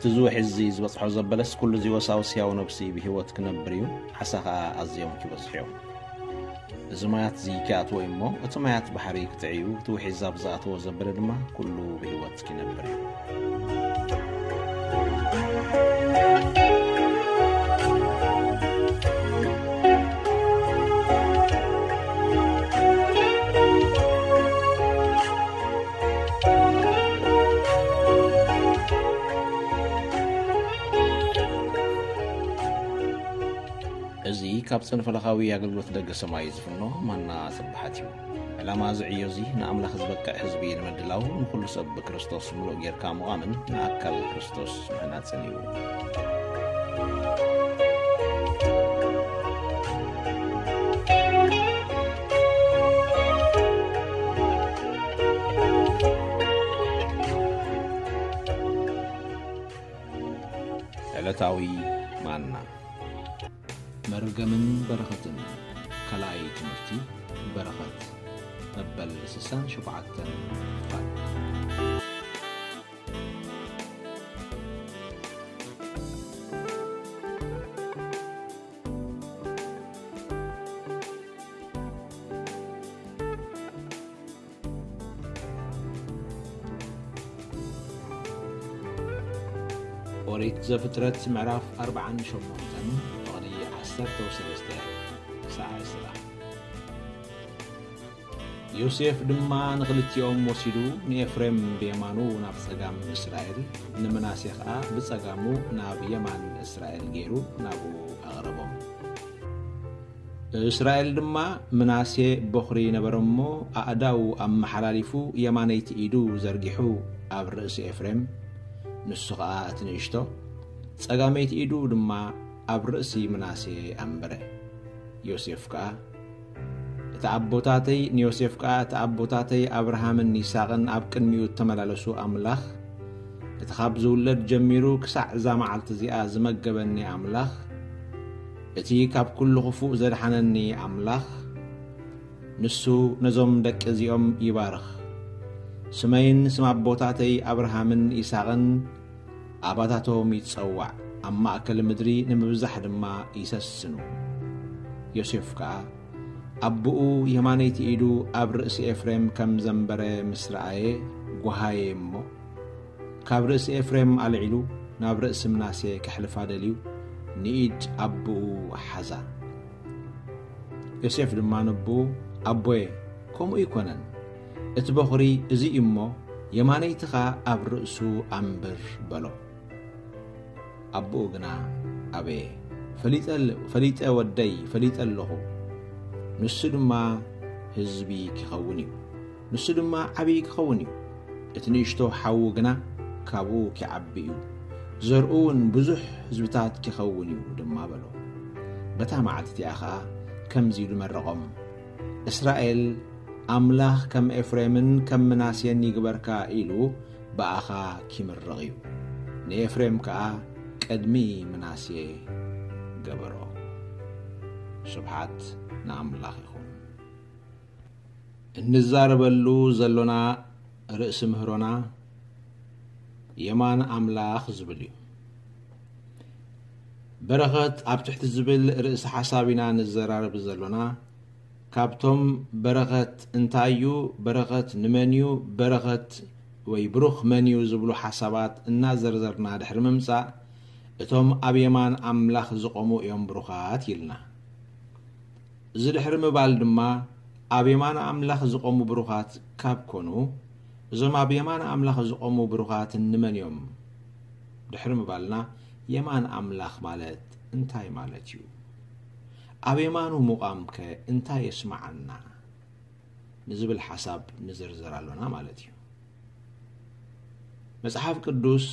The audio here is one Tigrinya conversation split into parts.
እቲ ዝውሒ እዚ ዝበጽሖ ዘበለስ ኩሉ እዚ ወሳውስ ሕያው ነብሲ ብህይወት ክነብር እዩ፣ ዓሳ ኸኣ ኣዝዮም ክበዝሑ እዮም። እዚ ማያት እዚ ክኣትዎ እዩ እሞ፣ እቲ ማያት ባሕሪ ክጥዕዩ፣ እቲ ውሒ ዛብ ዝኣተዎ ዘበለ ድማ ኩሉ ብህይወት ክነብር እዩ። እዚ ካብ ጽንፈለኻዊ ኣገልግሎት ደገ ሰማይ ዝፍኖ ማና ስብሓት እዩ። ዕላማ እዚ ዕዮ እዚ ንኣምላኽ ዝበቅዕ ህዝቢ ንምድላው፣ ንኹሉ ሰብ ብክርስቶስ ምሉእ ጌርካ ምዃምን ንኣካል ክርስቶስ ምህናጽን እዩ። ዕለታዊ ማና። መርገምን በረኸትን። ካልኣይ ትምህርቲ። በረኸት። መበል ስሳን ሸውዓተን ክፋል። ኦሪት ዘፍጥረት ምዕራፍ ኣርብዓን ሸሞንተን፣ ፍቕዲ ዓሰርተ ወሰለስተ ክሳዕ ዕስራ። ዮሴፍ ድማ ንኽልቲኦም ወሲዱ፣ ንኤፍሬም ብየማኑ ናብ ጸጋም እስራኤል፣ ንምናሴ ኸኣ ብጸጋሙ ናብ የማን እስራኤል ገይሩ ናብኡ ኣቕረቦም። እስራኤል ድማ ምናሴ በኹሪ ነበረ እሞ፣ ኣእዳው ኣመሓላሊፉ የማነይቲ ኢዱ ዘርጊሑ ኣብ ርእሲ ኤፍሬም፣ ንሱ ኸኣ እቲ ንእሽቶ፣ ጸጋመይቲ ኢዱ ድማ ኣብ ርእሲ ምናሴ ኣንበረ። ዮሴፍ ከኣ እቲ ኣቦታተይ፣ ንዮሴፍ ከኣ እቲ ኣቦታተይ ኣብርሃምን ይስሐቅን ኣብ ቅድሚኡ እተመላለሱ ኣምላኽ፣ እቲ ካብ ዝውለድ ጀሚሩ ክሳዕ እዛ መዓልቲ እዚኣ ዝመገበኒ ኣምላኽ፣ እቲ ካብ ኩሉ ኽፉእ ዘድሓነኒ ኣምላኽ፣ ንሱ ነዞም ደቂ እዚኦም ይባርኽ። ስመይን ስም ኣቦታተይ ኣብርሃምን ይስሐቅን ኣባታቶም ይጸዋዕ፣ ኣብ ማእከል ምድሪ ንምብዛሕ ድማ ይሰስኑ። ዮሴፍ ከኣ ኣቦኡ የማነይቲ ኢዱ ኣብ ርእሲ ኤፍሬም ከም ዘንበረ ምስ ረኣየ፣ ጓሃየ እሞ፣ ካብ ርእሲ ኤፍሬም ኣልዒሉ ናብ ርእሲ ምናሴ ከሕልፋ ደልዩ፣ ንኢድ ኣቦኡ ሓዛ። ዮሴፍ ድማ ነቦኡ፣ ኣቦየ፣ ከምኡ ኣይኮነን፣ እቲ በኹሪ እዚ እዩ እሞ፣ የማነይትኻ ኣብ ርእሱ ኣንብር፣ በሎ። ኣቦኡ ግና፣ ኣበየ፣ ፈሊጠ፣ ፈሊጠ ወደይ፣ ፈሊጠ ኣለኹ፣ ንሱ ድማ ህዝቢ ኪኸውን እዩ። ንሱ ድማ ዓብዪ ኪኸውን እዩ። እቲ ንእሽቶ ሓዉ ግና ካብኡ ኪዓቢ እዩ። ዘርኡ እውን ብዙሕ ህዝብታት ኪኸውን እዩ ድማ በሎ። በታ መዓልቲ እቲኣ ኸኣ ከምዚ ኢሉ መረቖም፣ እስራኤል፣ ኣምላኽ ከም ኤፍሬምን ከም ምናሴን ይግበርካ ኢሉ ብኣኻ ኪምርቕ እዩ። ንኤፍሬም ከኣ ቅድሚ ምናሴ ገበሮ። ስብሓት ንኣምላኽ ይኹን። እንዛረበሉ ዘሎና ርእሲ ምህሮና የማን ኣምላኽ ዝብል እዩ። በረኸት ኣብ ትሕቲ ዝብል ርእሲ ሓሳብ ኢና ንዘራረብ ዘሎና። ካብቶም በረኸት እንታይ እዩ፣ በረኸት ንመን እዩ፣ በረኸት ወይ ብሩኽ መን እዩ ዝብሉ ሓሳባት እናዘርዘርና ድሕሪ ምምጻእ፣ እቶም ኣብ የማን ኣምላኽ ዝቖሙ እዮም ብሩኻት ኢልና። እዚ ድሕሪ ምባል ድማ፣ ኣብ የማን ኣምላኽ ዝቖሙ ብሩኻት ካብ ኮኑ፣ እዞም ኣብ የማን ኣምላኽ ዝቖሙ ብሩኻት እንመን እዮም? ድሕሪ ምባልና፣ የማን ኣምላኽ ማለት እንታይ ማለት እዩ? ኣብ የማኑ ምቋምከ እንታይ የስምዓና? ንዝብል ሓሳብ ንዝርዝር ኣሎና ማለት እዩ። መጽሓፍ ቅዱስ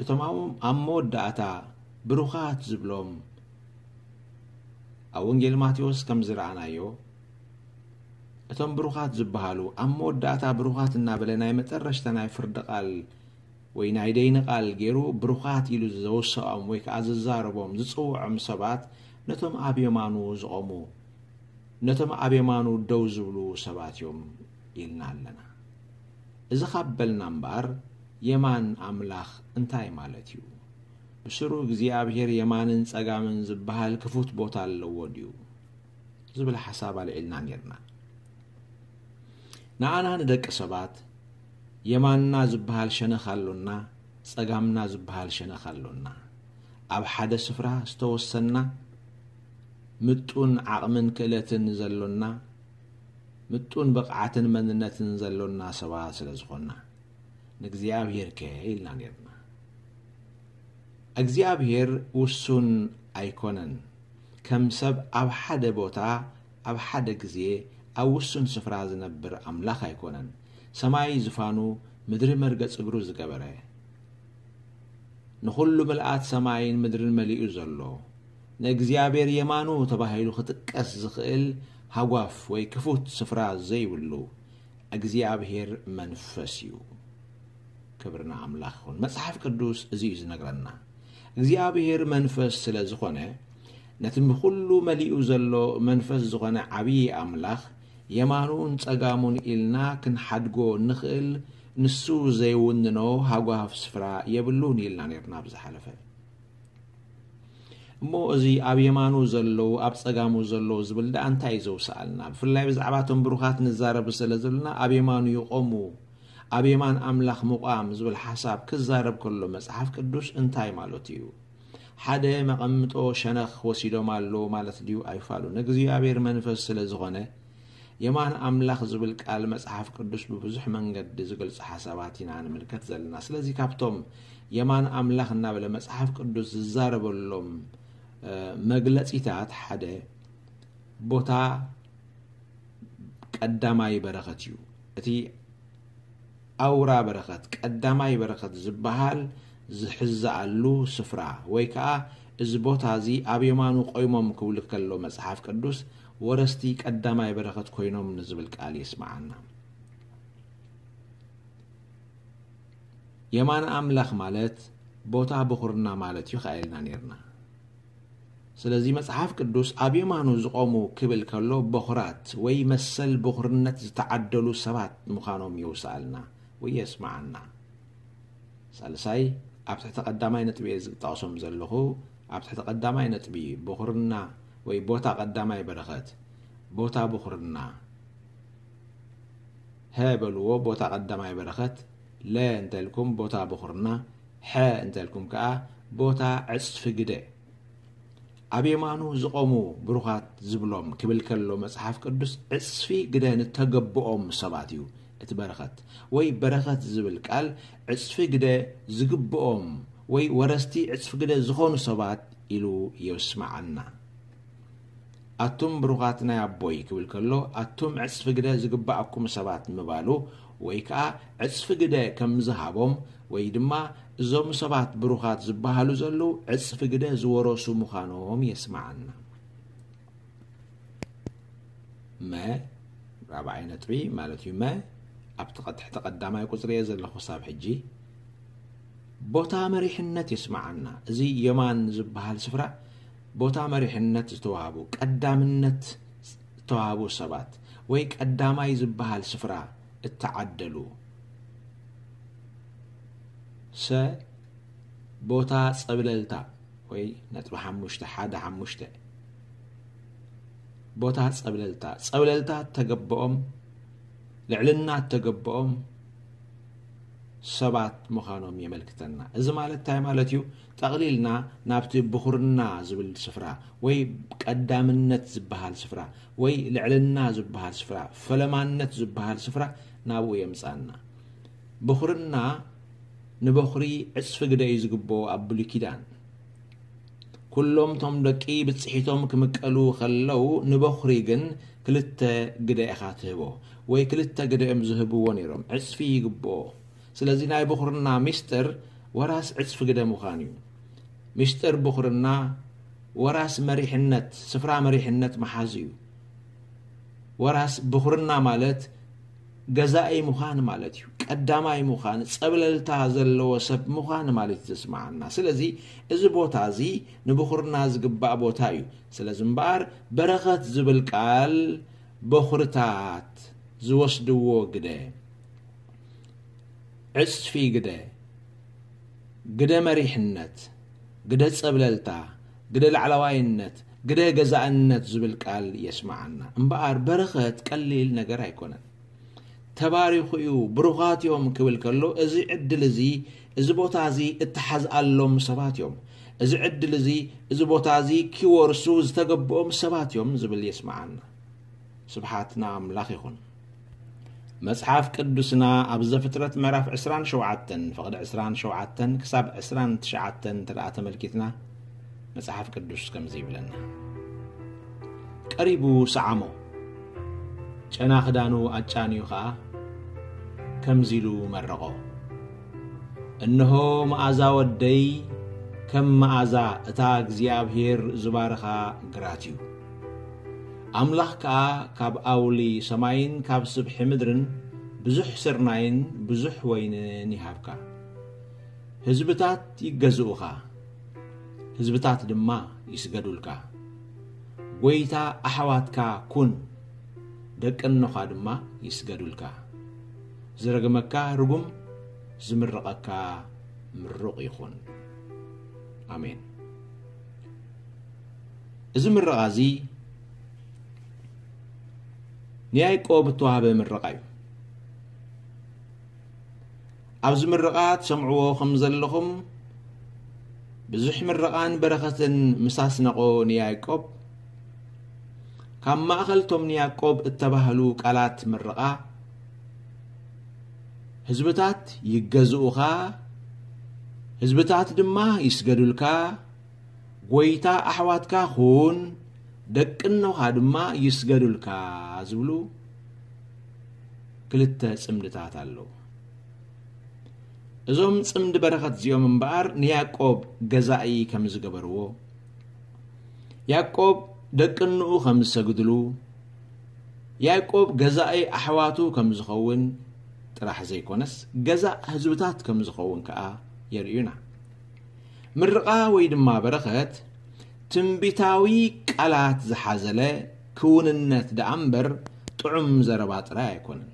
እቶም ኣብ፣ ኣብ መወዳእታ ብሩኻት ዝብሎም፣ ኣብ ወንጌል ማቴዎስ ከም ዝረኣናዮ፣ እቶም ብሩኻት ዝበሃሉ ኣብ መወዳእታ ብሩኻት እናበለ ናይ መጠረሽታ ናይ ፍርዲ ቃል ወይ ናይ ደይኒ ቃል ገይሩ ብሩኻት ኢሉ ዘወሰኦም ወይ ከኣ ዝዛረቦም፣ ዝጽውዖም ሰባት ነቶም ኣብ የማኑ ዝቖሙ፣ ነቶም ኣብ የማኑ ደው ዝብሉ ሰባት እዮም ኢልና ኣለና። እዚ ካብ በልና እምበኣር፣ የማን ኣምላኽ እንታይ ማለት እዩ? ብስሩ እግዚኣብሔር የማንን ጸጋምን ዝበሃል ክፉት ቦታ ኣለዎ ድዩ? ዝብል ሓሳብ ኣልዒልና ኔርና። ንኣና ንደቂ ሰባት የማንና ዝበሃል ሸነኽ ኣሎና፣ ጸጋምና ዝበሃል ሸነኽ ኣሎና። ኣብ ሓደ ስፍራ ዝተወሰንና፣ ምጡን ዓቕምን ክእለትን ዘሎና፣ ምጡን ብቕዓትን መንነትን ዘሎና ሰባት ስለ ዝኾንና፣ ንእግዚኣብሔር ከ ኢልና ኔርና። እግዚኣብሔር ውሱን ኣይኮነን። ከም ሰብ ኣብ ሓደ ቦታ፣ ኣብ ሓደ ግዜ፣ ኣብ ውሱን ስፍራ ዝነብር ኣምላኽ ኣይኮነን። ሰማይ ዝፋኑ፣ ምድሪ መርገጽ እግሩ ዝገበረ፣ ንኹሉ ምልኣት ሰማይን ምድርን መሊኡ ዘሎ፣ ንእግዚኣብሔር የማኑ ተባሂሉ ክጥቀስ ዝኽእል ሃጓፍ ወይ ክፉት ስፍራ ዘይብሉ እግዚኣብሔር መንፈስ እዩ። ክብሪ ንኣምላኽ ይኹን። መጽሓፍ ቅዱስ እዚ እዩ ዝነግረና። እግዚኣብሔር መንፈስ ስለ ዝኾነ፣ ነቲ ብኹሉ መሊኡ ዘሎ መንፈስ ዝኾነ ዓብዪ ኣምላኽ የማኑን ጸጋሙን ኢልና ክንሓድጎ ንኽእል፣ ንሱ ዘይውንኖ ሃጓፍ ስፍራ የብሉን ኢልና ኔርና ብዝሓለፈ። እሞ እዚ ኣብ የማኑ ዘለዉ፣ ኣብ ጸጋሙ ዘለዉ ዝብል ደኣ እንታይ እዩ ዘውስኣልና? ብፍላይ ብዛዕባ እቶም ብሩኻት ንዛረብ ስለ ዘለና፣ ኣብ የማኑ ይቖሙ፣ ኣብ የማን ኣምላኽ ምቋም ዝብል ሓሳብ ክዛረብ ከሎ መጽሓፍ ቅዱስ እንታይ ማለቱ እዩ? ሓደ መቐምጦ ሸነኽ ወሲዶም ኣለዉ ማለት ድዩ? ኣይፋሉን። እግዚኣብሔር መንፈስ ስለ ዝኾነ፣ የማን ኣምላኽ ዝብል ቃል መጽሓፍ ቅዱስ ብብዙሕ መንገዲ ዝገልጾ ሓሳባት ኢና ንምልከት ዘለና። ስለዚ ካብቶም የማን ኣምላኽ እናበለ መጽሓፍ ቅዱስ ዝዛረበሎም፣ እ፣ መግለጺታት ሓደ ቦታ ቀዳማይ በረኸት እዩ። እቲ ኣውራ በረኸት፣ ቀዳማይ በረኸት ዝበሃል ዝሕዘኣሉ ስፍራ፣ ወይ ከኣ እዚ ቦታ እዚ ኣብ የማኑ ቆይሞም ክብል ከሎ መጽሓፍ ቅዱስ፣ ወረስቲ ቀዳማይ በረኸት ኮይኖም ንዝብል ቃል የስምዓና። የማን ኣምላኽ ማለት ቦታ ብኹርና ማለት እዩ ከኣ ኢልና ኔርና። ስለዚ መጽሓፍ ቅዱስ ኣብ የማኑ ዝቖሙ ክብል ከሎ፣ በኹራት ወይ መሰል በኹርነት ዝተዓደሉ ሰባት ምዃኖም የውስኣልና ወይ የስምዓና። ሳልሳይ፣ ኣብ ትሕቲ ቀዳማይ ነጥቢ እየ ዝጠቕሶም ዘለኹ። ኣብ ትሕቲ ቀዳማይ ነጥቢ፣ በኹርና ወይ ቦታ ቀዳማይ በረኸት፣ ቦታ በኹርና፣ ሀ በልዎ፣ ቦታ ቀዳማይ በረኸት፣ ለ እንተልኩም ቦታ በኹርና፣ ሐ እንተልኩም ከኣ ቦታ ዕጽፊ ግደ። ኣብ የማኑ ዝቖሙ ብሩኻት ዝብሎም ክብል ከሎ መጽሓፍ ቅዱስ፣ ዕጽፊ ግደ ንተገብኦም ሰባት እዩ እቲ በረኸት። ወይ በረኸት ዝብል ቃል ዕጽፊ ግደ ዝግብኦም ወይ ወረስቲ ዕጽፊ ግደ ዝኾኑ ሰባት ኢሉ የስምዓና። ኣቱም ብሩኻት ናይ ኣቦይ ክብል ከሎ፣ ኣቱም ዕጽፊ ግደ ዝግባኣኩም ሰባት ምባሉ፣ ወይ ከኣ ዕጽፊ ግደ ከም ዝሃቦም፣ ወይ ድማ እዞም ሰባት ብሩኻት ዝበሃሉ ዘለዉ ዕጽፊ ግደ ዝወረሱ ምዃኖም የስምዓና። መ፣ ራብዓይ ነጥቢ ማለት እዩ። መ፣ ኣብቲ ቀ-፣ ትሕቲ ቀዳማይ ቁጽሪ እየ ዘለኹ ክሳብ ሕጂ። ቦታ መሪሕነት የስምዓና። እዚ የማን ዝበሃል ስፍራ ቦታ መሪሕነት ዝተዋህቡ፣ ቀዳምነት ዝተዋህቡ ሰባት ወይ ቀዳማይ ዝበሃል ስፍራ እተዓደሉ። ሰ፣ ቦታ ጸብለልታ ወይ ነጥቢ ሓሙሽተ፣ ሓደ ሓሙሽተ። ቦታ ጸብለልታ፣ ጸብለልታ እተገብኦም፣ ልዕልና እተገብኦም ሰባት ምዃኖም የመልክተና። እዚ ማለት እንታይ ማለት እዩ? ጠቕሊልና ናብቲ ብኹርና ዝብል ስፍራ ወይ ቀዳምነት ዝበሃል ስፍራ ወይ ልዕልና ዝበሃል ስፍራ፣ ፈለማነት ዝበሃል ስፍራ ናብኡ የምጻና። ብኹርና ንበኹሪ ዕጽፊ ግደ እዩ ዝግብኦ ኣብ ብሉይ ኪዳን። ኩሎም እቶም ደቂ ብጽሒቶም ክምቀሉ ከለዉ፣ ንበኹሪ ግን ክልተ ግደ ኢኻ ትህቦ፣ ወይ ክልተ ግደ እዮም ዝህብዎ ነይሮም። ዕጽፊ ይግብኦ። ስለዚ ናይ ብኹርና ሚስጥር ወራስ ዕጽፊ ግደ ምዃን እዩ። ሚስጥር ብኹርና ወራስ መሪሕነት፣ ስፍራ መሪሕነት መሓዝ እዩ። ወራስ ብኹርና ማለት ገዛኢ ምዃን ማለት እዩ። ቀዳማይ ምዃን፣ ጸብለልታ ዘለዎ ሰብ ምዃን ማለት እዩ ዘስምዓና። ስለዚ እዚ ቦታ እዚ ንብኹርና ዝግባእ ቦታ እዩ። ስለዚ እምበኣር በረኸት ዝብል ቃል በኹርታት ዝወስድዎ ግደ፣ ዕጽፊ ግደ፣ ግደ መሪሕነት፣ ግደ ጸብለልታ፣ ግደ ላዕለዋይነት፣ ግደ ገዛእነት ዝብል ቃል የስምዓና። እምበኣር በረኸት ቀሊል ነገር ኣይኮነን። ተባሪኹ እዩ፣ ብሩኻት እዮም ክብል ከሎ፣ እዚ ዕድል እዚ፣ እዚ ቦታ እዚ እተሓዝኣሎም ሰባት እዮም። እዚ ዕድል እዚ፣ እዚ ቦታ እዚ ኪወርሱ ዝተገብኦም ሰባት እዮም ዝብል የስምዓና። ስብሓት ንኣምላኽ ይኹን። መጽሓፍ ቅዱስና ኣብ ዘፍጥረት ምዕራፍ ዕስራን ሸውዓተን ፍቕዲ ዕስራን ሸውዓተን ክሳብ ዕስራን ትሽዓተን እንተ ደኣ ተመልኪትና፣ መጽሓፍ ቅዱስ ከምዚ ይብለና። ቀሪቡ ሰዓሞ፣ ጨና ክዳኑ ኣጫንዩ ኸኣ ከምዚ ኢሉ መረቖ። እንሆ መኣዛ ወደይ ከም መኣዛ እታ እግዚኣብሔር ዝባረኻ ግራት እዩ። ኣምላኽ ከኣ ካብ ኣውሊ ሰማይን ካብ ስብሒ ምድርን ብዙሕ ስርናይን ብዙሕ ወይንን ይሃብካ። ህዝብታት ይገዝኡኻ፣ ህዝብታት ድማ ይስገዱልካ። ጐይታ ኣሕዋትካ ኩን፣ ደቂ እኖኻ ድማ ይስገዱልካ። ዝረግመካ ርጉም፣ ዝምርቐካ ምሩቕ ይኹን። ኣሜን። እዚ ምርቓ እዚ ንያዕቆብ እተዋህበ ምርቓ እዩ። ኣብዚ ምርቓ ትሰምዕዎ ከም ዘለኹም፣ ብዙሕ ምርቓን በረኸትን ምስ ኣስነቖ ንያዕቆብ፣ ካብ ማእኸል እቶም ንያዕቆብ እተባህሉ ቃላት ምርቓ፣ ህዝብታት ይገዝኡኻ፣ ህዝብታት ድማ ይስገዱልካ፣ ጐይታ ኣሕዋትካ ኩን፣ ደቂ እኖኻ ድማ ይስገዱልካ ዝብሉ ክልተ ጽምድታት ኣለዉ። እዞም ጽምዲ በረኸት እዚኦም እምበኣር ንያዕቆብ ገዛኢ ከም ዝገበርዎ፣ ያዕቆብ ደቂ እንኡ ከም ዝሰግድሉ፣ ያዕቆብ ገዛኢ ኣሕዋቱ ከም ዝኸውን ጥራሕ ዘይኮነስ፣ ገዛእ ህዝብታት ከም ዝኸውን ከኣ የርእዩና። ምርቓ ወይ ድማ በረኸት ትንቢታዊ ቃላት ዝሓዘለ ክውንነት ደኣ እምበር ጥዑም ዘረባ ጥራይ ኣይኮነን።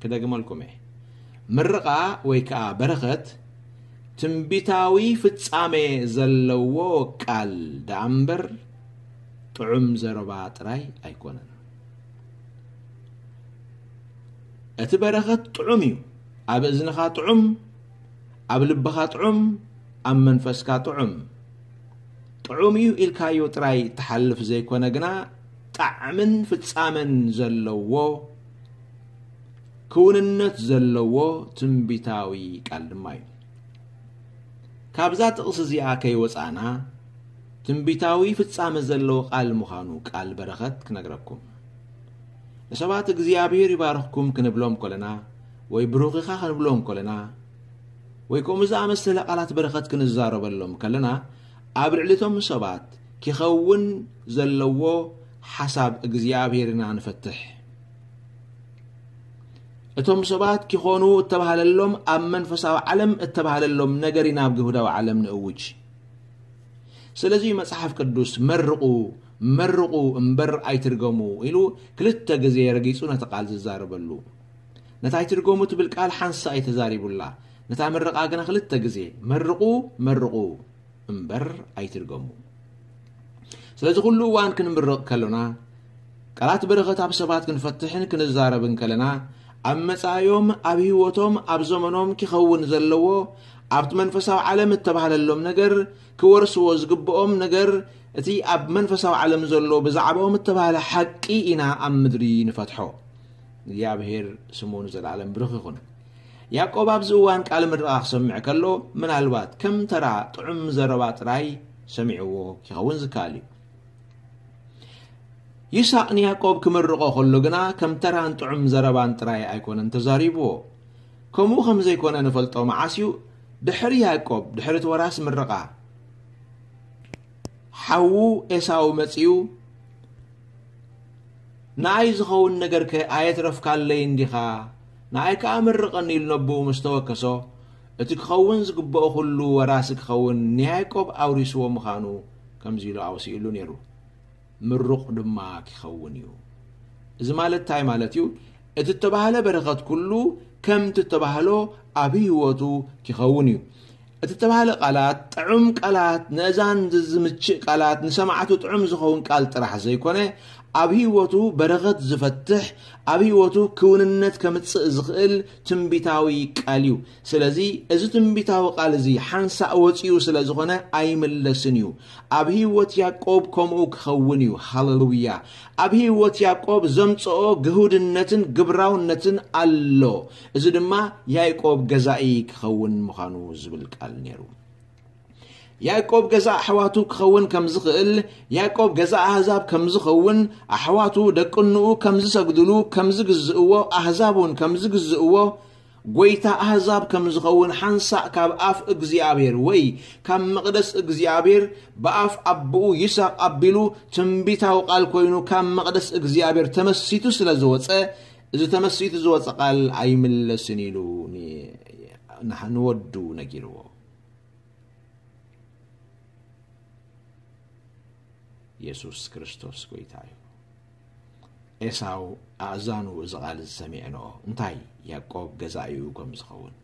ክደግመልኩም እየ። ምርቓ ወይ ከኣ በረኸት ትንቢታዊ ፍጻሜ ዘለዎ ቃል ደኣ እምበር ጥዑም ዘረባ ጥራይ ኣይኮነን። እቲ በረኸት ጥዑም እዩ። ኣብ እዝንኻ ጥዑም፣ ኣብ ልብኻ ጥዑም፣ ኣብ መንፈስካ ጥዑም። ጥዑም እዩ ኢልካዮ ጥራይ ትሓልፍ ዘይኮነ ግና፣ ጣዕምን ፍጻመን ዘለዎ፣ ክውንነት ዘለዎ ትንቢታዊ ቃል ድማ እዩ። ካብዛ ጥቕሲ እዚኣ ከይወጻእና፣ ትንቢታዊ ፍጻመ ዘለዎ ቃል ምዃኑ ቃል በረኸት ክነግረኩም። ንሰባት እግዚኣብሔር ይባርኽኩም ክንብሎም ከለና፣ ወይ ብሩኽ ኢኻ ክንብሎም ከለና፣ ወይ ከምኡ ዝኣመሰለ ቃላት በረኸት ክንዛረበሎም ከለና፣ ኣብ ልዕሊ እቶም ሰባት ኪኸውን ዘለዎ ሓሳብ እግዚኣብሔር ኢና ንፈትሕ። እቶም ሰባት ኪኾኑ እተባህለሎም ኣብ መንፈሳዊ ዓለም እተባህለሎም ነገር ኢና ኣብ ግህዳዊ ዓለም ንእውጅ። ስለዚ መጽሓፍ ቅዱስ መርቑ፣ መርቑ እምበር ኣይትርገሙ ኢሉ ክልተ ግዜ ረጊጹ ነቲ ቃል ዝዛረበሉ። ነታ ኣይትርገሙ ትብል ቃል ሓንሳእ እዩ ተዛሪቡላ። ነታ ምርቓ ግና ክልተ ግዜ፣ መርቑ፣ መርቑ እምበር ኣይትርገሙ። ስለዚ ኩሉ እዋን ክንምርቕ ከሎና፣ ቃላት በረኸት ኣብ ሰባት ክንፈትሕን ክንዛረብን ከለና፣ ኣብ መጻኢኦም፣ ኣብ ህይወቶም፣ ኣብ ዘመኖም ኪኸውን ዘለዎ፣ ኣብቲ መንፈሳዊ ዓለም እተባህለሎም ነገር፣ ክወርስዎ ዝግብኦም ነገር፣ እቲ ኣብ መንፈሳዊ ዓለም ዘሎ ብዛዕባኦም እተባህለ ሓቂ ኢና ኣብ ምድሪ ንፈትሖ። እግዚኣብሔር ስሙ ንዘለኣለም ብሩኽ ይኹን። ያዕቆብ ኣብዚ እዋን ቃል ምርቓ ክሰምዕ ከሎ፣ ምናልባት ከም ተራ ጥዑም ዘረባ ጥራይ ሰሚዕዎ ኪኸውን ዝከኣል እዩ። ይስሐቅ ንያዕቆብ ክምርቖ ከሎ ግና፣ ከም ተራን ጥዑም ዘረባን ጥራይ ኣይኮነን ተዛሪብዎ። ከምኡ ከም ዘይኮነ ንፈልጦ መዓስ እዩ? ድሕሪ ያዕቆብ፣ ድሕሪ እቲ ወራስ ምርቓ፣ ሓዉ ኤሳው መጺኡ፣ "ንኣይ ዝኸውን ነገርከ ኣየትረፍካለይን ዲኻ? ንኣይ ከኣ ምርቐኒ" ኢሉ ነቦኡ ምስ ተወከሶ፣ እቲ ክኸውን ዝግብኦ ኩሉ ወራሲ ክኸውን ንያዕቆብ ኣውሪስዎ ምዃኑ ከምዚ ኢሉ ኣውሲእሉ ነይሩ። ምሩቕ ድማ ኪኸውን እዩ። እዚ ማለት እንታይ ማለት እዩ? እቲ እተባህለ በረኸት ኩሉ ከምቲ እተባህሎ ኣብ ህይወቱ ክኸውን እዩ። እቲ እተባህለ ቃላት ጥዑም ቃላት፣ ንእዛን ዝምችእ ቃላት፣ ንሰማዕቱ ጥዑም ዝኸውን ቃል ጥራሕ ዘይኮነ፣ ኣብ ህይወቱ በረኸት ዝፈትሕ፣ ኣብ ህይወቱ ክውንነት ከምጽእ ዝኽእል ትንቢታዊ ቃል እዩ። ስለዚ እዚ ትንቢታዊ ቃል እዚ ሓንሳእ ወጺኡ ስለ ዝኾነ ኣይምለስን እዩ። ኣብ ህይወት ያዕቆብ ከምኡ ክኸውን እዩ። ሃሌሉያ! ኣብ ህይወት ያዕቆብ ዘምጽኦ ግሁድነትን ግብራውነትን ኣሎ። እዚ ድማ ያዕቆብ ገዛኢ ክኸውን ምዃኑ ዝብል ቃል ነይሩ። ያዕቆብ ገዛ ኣሕዋቱ ክኸውን ከም ዝኽእል፣ ያዕቆብ ገዛ ኣህዛብ ከም ዝኸውን፣ ኣሕዋቱ ደቅንኡ ከም ዝሰግድሉ፣ ከም ዝግዝእዎ፣ ኣህዛብ እውን ከም ዝግዝእዎ፣ ጐይታ ኣህዛብ ከም ዝኸውን ሓንሳእ ካብ ኣፍ እግዚኣብሔር ወይ ካብ መቕደስ እግዚኣብሔር ብኣፍ ኣቦኡ ይስሐቅ ኣቢሉ ትንቢታዊ ቃል ኮይኑ ካብ መቕደስ እግዚኣብሔር ተመሲቱ ስለ ዝወጸ፣ እዚ ተመሲቱ ዝወጸ ቃል ኣይምለስን ኢሉ ን-፣ ንሓ-፣ ንወዱ ነጊርዎ። የሱስ ክርስቶስ ጐይታ እዩ። ኤሳው ኣእዛኑ እዚ ቃል እዚ ሰሚዐንኦ፣ እንታይ ያዕቆብ ገዛኢኡ ከም ዝኸውን።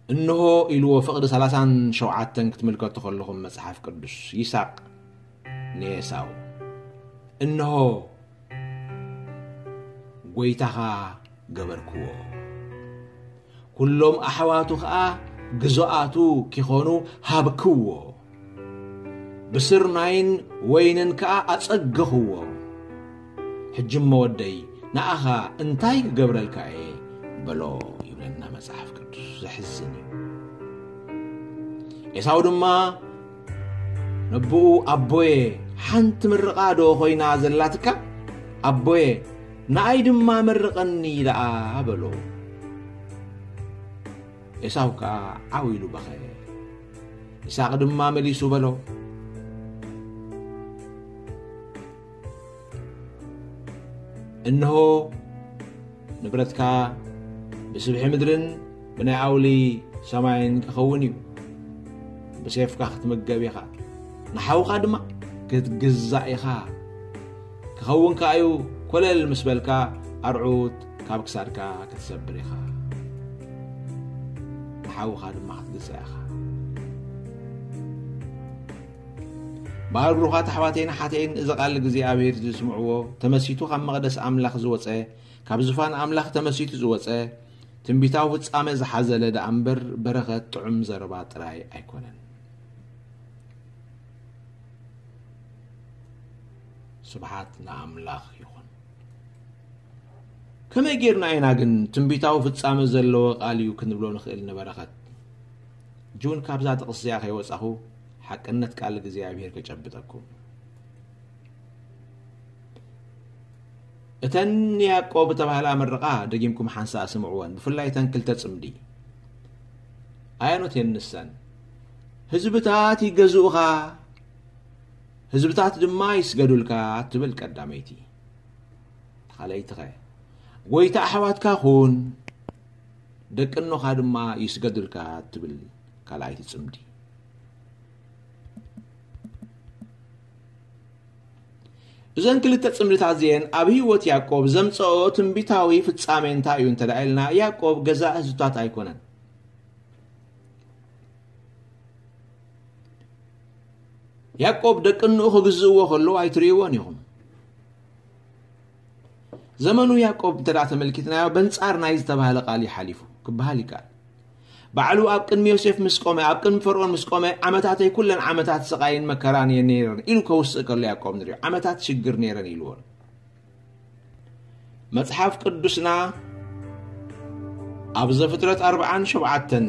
እንሆ ኢልዎ፣ ፍቕዲ ሰላሳን ሸውዓተን ክትምልከቱ ከለኹም መጽሓፍ ቅዱስ፣ ይስሐቅ ንኤሳው፣ እንሆ ጐይታኻ ገበርክዎ፣ ኩሎም ኣሕዋቱ ኸኣ ግዙኣቱ ኪኾኑ ሃብክዎ፣ ብስርናይን ወይንን ከኣ ኣጸገኽዎ። ሕጂ እሞ ወደይ፣ ንኣኻ እንታይ ክገብረልካ እየ? በሎ ይብለና መጽሓፍ ቅዱስ። ዘሕዝን እዩ። ኤሳው ድማ ነቦኡ፣ ኣቦየ፣ ሓንቲ ምርቓ ዶ ኾይና ዘላትካ? ኣቦየ፣ ንኣይ ድማ መርቐኒ ደኣ በሎ። ኤሳው ከኣ ዓው ኢሉ በኸየ። ይስሐቅ ድማ መሊሱ በሎ፣ እንሆ ንብረትካ ብስብሒ ምድርን ብናይ ኣውሊ ሰማይን ክኸውን እዩ። ብሴፍካ ክትምገብ ኢኻ፣ ንሓውኻ ድማ ክትግዛእ ኢኻ። ክኸውን ከኣ እዩ፣ ኮለል ምስ በልካ ኣርዑት ካብ ክሳድካ ክትሰብር ኢኻ፣ ንሓውኻ ድማ ክትግዛእ ኢኻ። እምበኣር ብሩኻት ኣሕዋተይን ኣሓተይን፣ እዚ ቃል እግዚኣብሔር ዝስምዕዎ፣ ተመሲቱ ካብ መቕደስ ኣምላኽ ዝወጸ፣ ካብ ዙፋን ኣምላኽ ተመሲቱ ዝወጸ፣ ትንቢታዊ ፍጻመ ዝሓዘለ ደኣ እምበር፣ በረኸት ጥዑም ዘረባ ጥራይ ኣይኮነን። ስብሓት ንኣምላኽ ይኹን። ከመይ ጌርና ኢና ግን ትንቢታዊ ፍጻመ ዘለዎ ቃል እዩ ክንብሎ ንኽእል ንበረኸት? ጁን ካብዛ ጥቕሲ እዚኣ ከይወጻኹ ሓቅነት ቃል እግዚኣብሔር ከጨብጠኩም። እተን ንያዕቆብ እተባህላ ምርቓ ደጊምኩም ሓንሳእ ስምዕወን፣ ብፍላይ እተን ክልተ ጽምዲ። ኣየኖት እየን ንሰን? ህዝብታት ይገዝኡኻ፣ ህዝብታት ድማ ይስገዱልካ ትብል ቀዳመይቲ። ካልኣይትኸ? ጐይታ ኣሕዋትካ ኩን፣ ደቂ እኖኻ ድማ ይስገዱልካ ትብል ካልኣይቲ ጽምዲ። እዘን ክልተ ጽምድታት እዚአን ኣብ ህይወት ያዕቆብ ዘምጽኦ ትንቢታዊ ፍጻሜ እንታይ እዩ እንተ ደኣ ኢልና፣ ያዕቆብ ገዛእ ህዝብታት ኣይኮነን። ያዕቆብ ደቂ እንኡ ክግዝእዎ ከለዉ ኣይትርእይዎን ኢኹም። ዘመኑ ያዕቆብ እንተ ደኣ ተመልኪትናዮ፣ በንጻር ናይ ዝተባህለ ቃል እዩ ሓሊፉ ክበሃል ይከኣል። ባዕሉ ኣብ ቅድሚ ዮሴፍ ምስ ቆመ፣ ኣብ ቅድሚ ፈርኦን ምስ ቆመ፣ ዓመታተይ ኩለን ዓመታት ስቓይን መከራን እየን ነይረን ኢሉ ከውስእ ከሎ ያዕቆብ ንሪኦ። ዓመታት ሽግር ነይረን ኢልዎ። መጽሓፍ ቅዱስና ኣብ ዘፍጥረት ኣርብዓን ሸውዓተን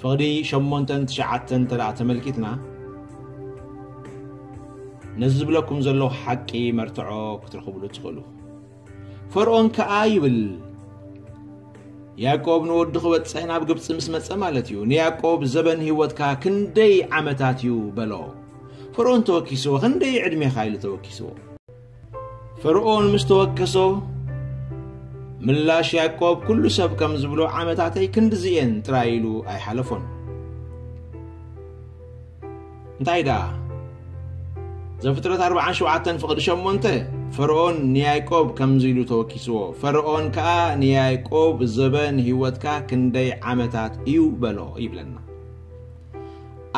ፍቕዲ ሸሞንተን ትሽዓተን እንተ ደኣ ተመልኪትና፣ ነዚ ዝብለኩም ዘለኹ ሓቂ መርትዖ ክትረኽብሉ ትኽእሉ። ፈርኦን ከኣ ይብል፣ ያዕቆብ ንወዱ ክበጽሕ ናብ ግብጺ ምስ መጸ ማለት እዩ። ንያዕቆብ ዘበን ህይወትካ ክንደይ ዓመታት እዩ በሎ። ፈርኦን ተወኪስዎ፣ ክንደይ ዕድሜኻ ኢሉ ተወኪስዎ። ፈርኦን ምስ ተወከሶ፣ ምላሽ ያዕቆብ ኩሉ ሰብ ከም ዝብሎ ዓመታተይ ክንድዚ እየን ጥራይ ኢሉ ኣይሓለፎን። እንታይ ደኣ? ዘፍጥረት ኣርብዓን ሸውዓተን ፍቕዲ ሸሞንተ፣ ፈርኦን ንያዕቆብ ከምዚ ኢሉ ተወኪስዎ፣ ፈርኦን ከኣ ንያዕቆብ፣ "ዘበን ህይወትካ ክንደይ ዓመታት እዩ?" በሎ ይብለና።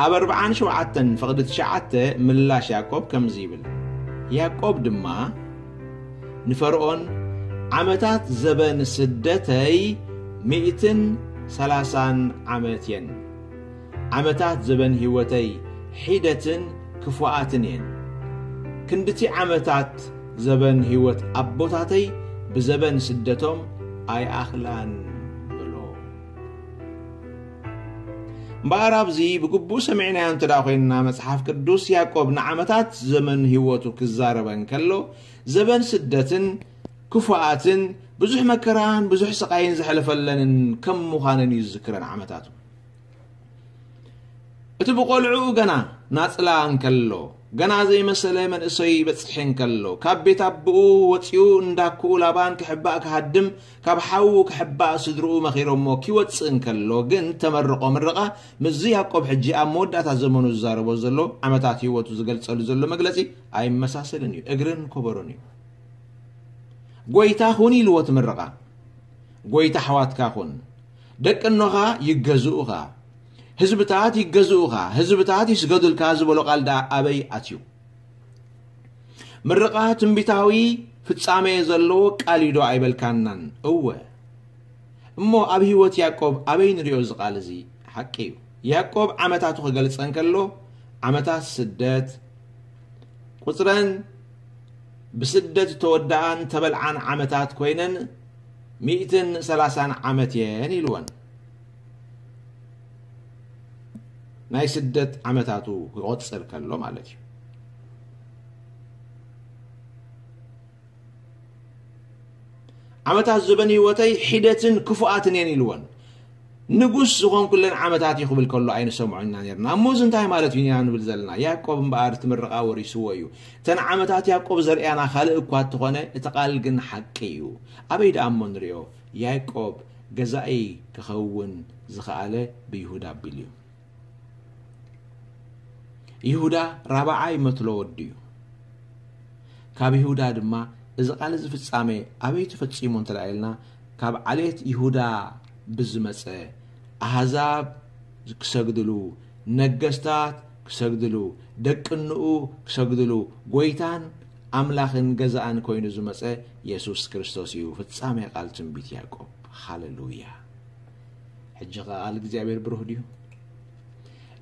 ኣብ ኣርብዓን ሸውዓተን ፍቕዲ ትሽዓተ ምላሽ ያዕቆብ ከምዚ ይብል፣ ያዕቆብ ድማ ንፈርኦን፣ "ዓመታት ዘበን ስደተይ ሚእትን ሰላሳን ዓመት እየን። ዓመታት ዘበን ህይወተይ ሒደትን ክፉኣትን እየን። ክንድቲ ዓመታት ዘበን ህይወት ኣቦታተይ ብዘበን ስደቶም ኣይኣኽላን" ብሎ። እምበኣር ኣብዚ ብግቡእ ሰሚዕናዮ እንተ ደኣ ኮይንና፣ መጽሓፍ ቅዱስ ያዕቆብ ንዓመታት ዘመን ህይወቱ ክዛረበ እንከሎ፣ ዘበን ስደትን ክፉኣትን ብዙሕ መከራን ብዙሕ ስቓይን ዘሕለፈለንን ከም ምዃነን እዩ ዝዝክረን ዓመታቱ። እቲ ብቖልዕኡ ገና ናጽላ እንከሎ፣ ገና ዘይመሰለ መንእሰይ ይበጽሕ እንከሎ፣ ካብ ቤት ኣቦኡ ወጺኡ እንዳኩኡ ላባን ክሕባእ ክሃድም፣ ካብ ሓዉ ክሕባእ ስድርኡ መኺሮሞ ኪወጽእ እንከሎ ግን፣ ተመርቖ ምርቓ ምስዚ ያዕቆብ ሕጂ ኣብ መወዳእታ ዘመኑ ዝዛረቦ ዘሎ ዓመታት ህይወቱ ዝገልጸሉ ዘሎ መግለጺ ኣይመሳሰልን እዩ። እግርን ኮበሮን እዩ። "ጎይታ ኩን" ኢልዎ እቲ ምርቓ። "ጎይታ ኣሕዋትካ ኩን፣ ደቂ እኖኻ ይገዝኡኻ፣ ህዝብታት ይገዝኡኻ፣ ህዝብታት ይስገዱልካ" ዝበሎ ቃል ደኣ ኣበይ ኣትዩ? ምርቓ ትንቢታዊ ፍጻሜ ዘለዎ ቃል እዩ ዶ ኣይበልካናን? እወ። እሞ ኣብ ህይወት ያዕቆብ ኣበይ ንሪኦ እዚ ቃል እዚ? ሓቂ እዩ። ያዕቆብ ዓመታቱ ክገልጸ እንከሎ፣ ዓመታት ስደት፣ ቁጽረን ብስደት እተወድኣን እተበልዓን ዓመታት ኮይነን ሚእትን ሰላሳን ዓመት እየን ኢልወን። ናይ ስደት ዓመታቱ ክቆጽር ከሎ ማለት እዩ። ዓመታት ዘበን ህይወተይ ሒደትን ክፉኣትን እየን ኢልወን። ንጉስ ዝኾንኩለን ዓመታት እዩ ክብል ከሎ ኣይንሰምዖ ኢና ነርና። እሞ እዚ እንታይ ማለት እዩ ኢና ንብል ዘለና? ያዕቆብ እምበኣር እቲ ምርቓ ወሪስዎ እዩ። እተን ዓመታት ያዕቆብ ዘርእያና ካልእ እኳ እንተኾነ፣ እቲ ቃል ግን ሓቂ እዩ። ኣበይ ደኣ እሞ ንሪኦ? ያዕቆብ ገዛኢ ክኸውን ዝኸኣለ ብይሁዳ ኣቢሉ እዩ። ይሁዳ ራብዓይ መትሎ ወዲ እዩ። ካብ ይሁዳ ድማ እዚ ቃል እዚ ፍጻሜ ኣበይ ተፈጺሙ እንተ ደኣ ኢልና፣ ካብ ዓሌት ይሁዳ ብዝመጸ ኣህዛብ ክሰግድሉ፣ ነገስታት ክሰግድሉ፣ ደቂ እንኡ ክሰግድሉ፣ ጎይታን ኣምላኽን ገዛእን ኮይኑ ዝመጸ የሱስ ክርስቶስ እዩ ፍጻሜ ቃል ትንቢት ያዕቆብ። ሃሌሉያ! ሕጂ ኸኣ ቃል እግዚኣብሔር ብሩህ ድዩ?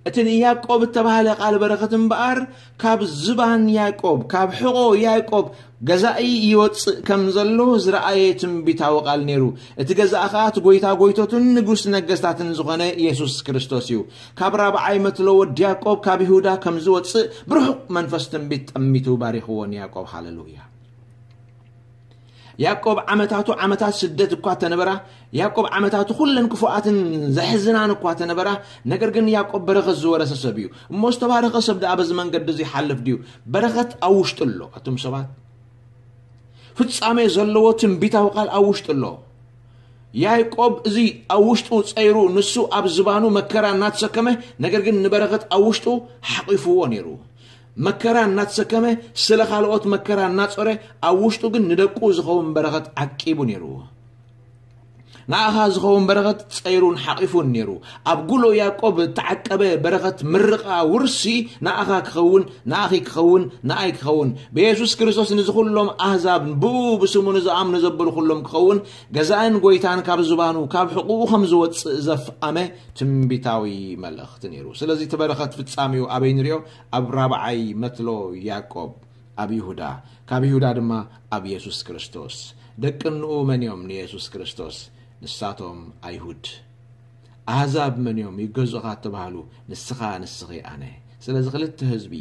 እቲ ንያዕቆብ እተባህለ ቃል በረኸት እምበኣር፣ ካብ ዝባን ያዕቆብ፣ ካብ ሕቖ ያዕቆብ ገዛኢ ይወጽእ ከም ዘሎ ዝረኣየ ትንቢታዊ ቃል ነይሩ። እቲ ገዛኢ ኸኣ እቲ ጐይታ ጐይቶትን ንጉስ ነገስታትን ዝኾነ የሱስ ክርስቶስ እዩ። ካብ ራብዓይ መትሎ ወዲ ያዕቆብ፣ ካብ ይሁዳ ከም ዝወጽእ ብርሑቕ መንፈስ ትንቢት ጠሚቱ ባሪኽዎ ንያዕቆብ። ሃሌሉያ! ያዕቆብ ዓመታቱ ዓመታት ስደት እኳ ተነበራ፣ ያዕቆብ ዓመታቱ ኩለን ክፉኣትን ዘሕዝናን እኳ ተነበራ፣ ነገር ግን ያዕቆብ በረኸት ዝወረሰ ሰብ እዩ። እሞ ዝተባረኸ ሰብ ደኣ በዚ መንገዲ እዚ ይሓልፍ ድዩ? በረኸት ኣብ ውሽጡ ኣሎ። ኣቱም ሰባት፣ ፍጻሜ ዘለዎ ትንቢታዊ ቃል ኣብ ውሽጡ ኣሎ። ያዕቆብ እዚ ኣብ ውሽጡ ጸይሩ፣ ንሱ ኣብ ዝባኑ መከራ እናተሰከመ፣ ነገር ግን ንበረኸት ኣብ ውሽጡ ሓቂፍዎ ነይሩ። መከራ እናተሰከመ፣ ስለ ካልኦት መከራ እናጾረ፣ ኣብ ውሽጡ ግን ንደቁ ዝኸውን በረኸት ዓቂቡ ነይሩ። ንኣኻ ዝኸውን በረኸት ጸይሩን ሓቂፉን ነይሩ። ኣብ ጉሎ ያዕቆብ እተዓቀበ በረኸት ምርቓ ውርሲ ንኣኻ ክኸውን፣ ንኣኺ ክኸውን፣ ንኣይ ክኸውን፣ ብየሱስ ክርስቶስ ንዝኹሎም ኣህዛብ ብኡ ብስሙ ንዝኣምኑ ዘበሉ ኩሎም ክኸውን፣ ገዛእን ጐይታን ካብ ዝባኑ ካብ ሕቑኡ ከም ዝወጽእ ዘፍኣመ ትንቢታዊ መልእኽቲ ነይሩ። ስለዚ እቲ በረኸት ፍጻሜኡ ኣበይ ንሪኦ? ኣብ ራብዓይ መትሎ ያዕቆብ፣ ኣብ ይሁዳ፣ ካብ ይሁዳ ድማ ኣብ የሱስ ክርስቶስ። ደቂ እንኡ መን እዮም ንየሱስ ክርስቶስ? ንሳቶም ኣይሁድ። ኣህዛብ መን እዮም ይገዝኡኻ እተባህሉ? ንስኻ፣ ንስኺ፣ ኣነ። ስለዚ ክልተ ህዝቢ፣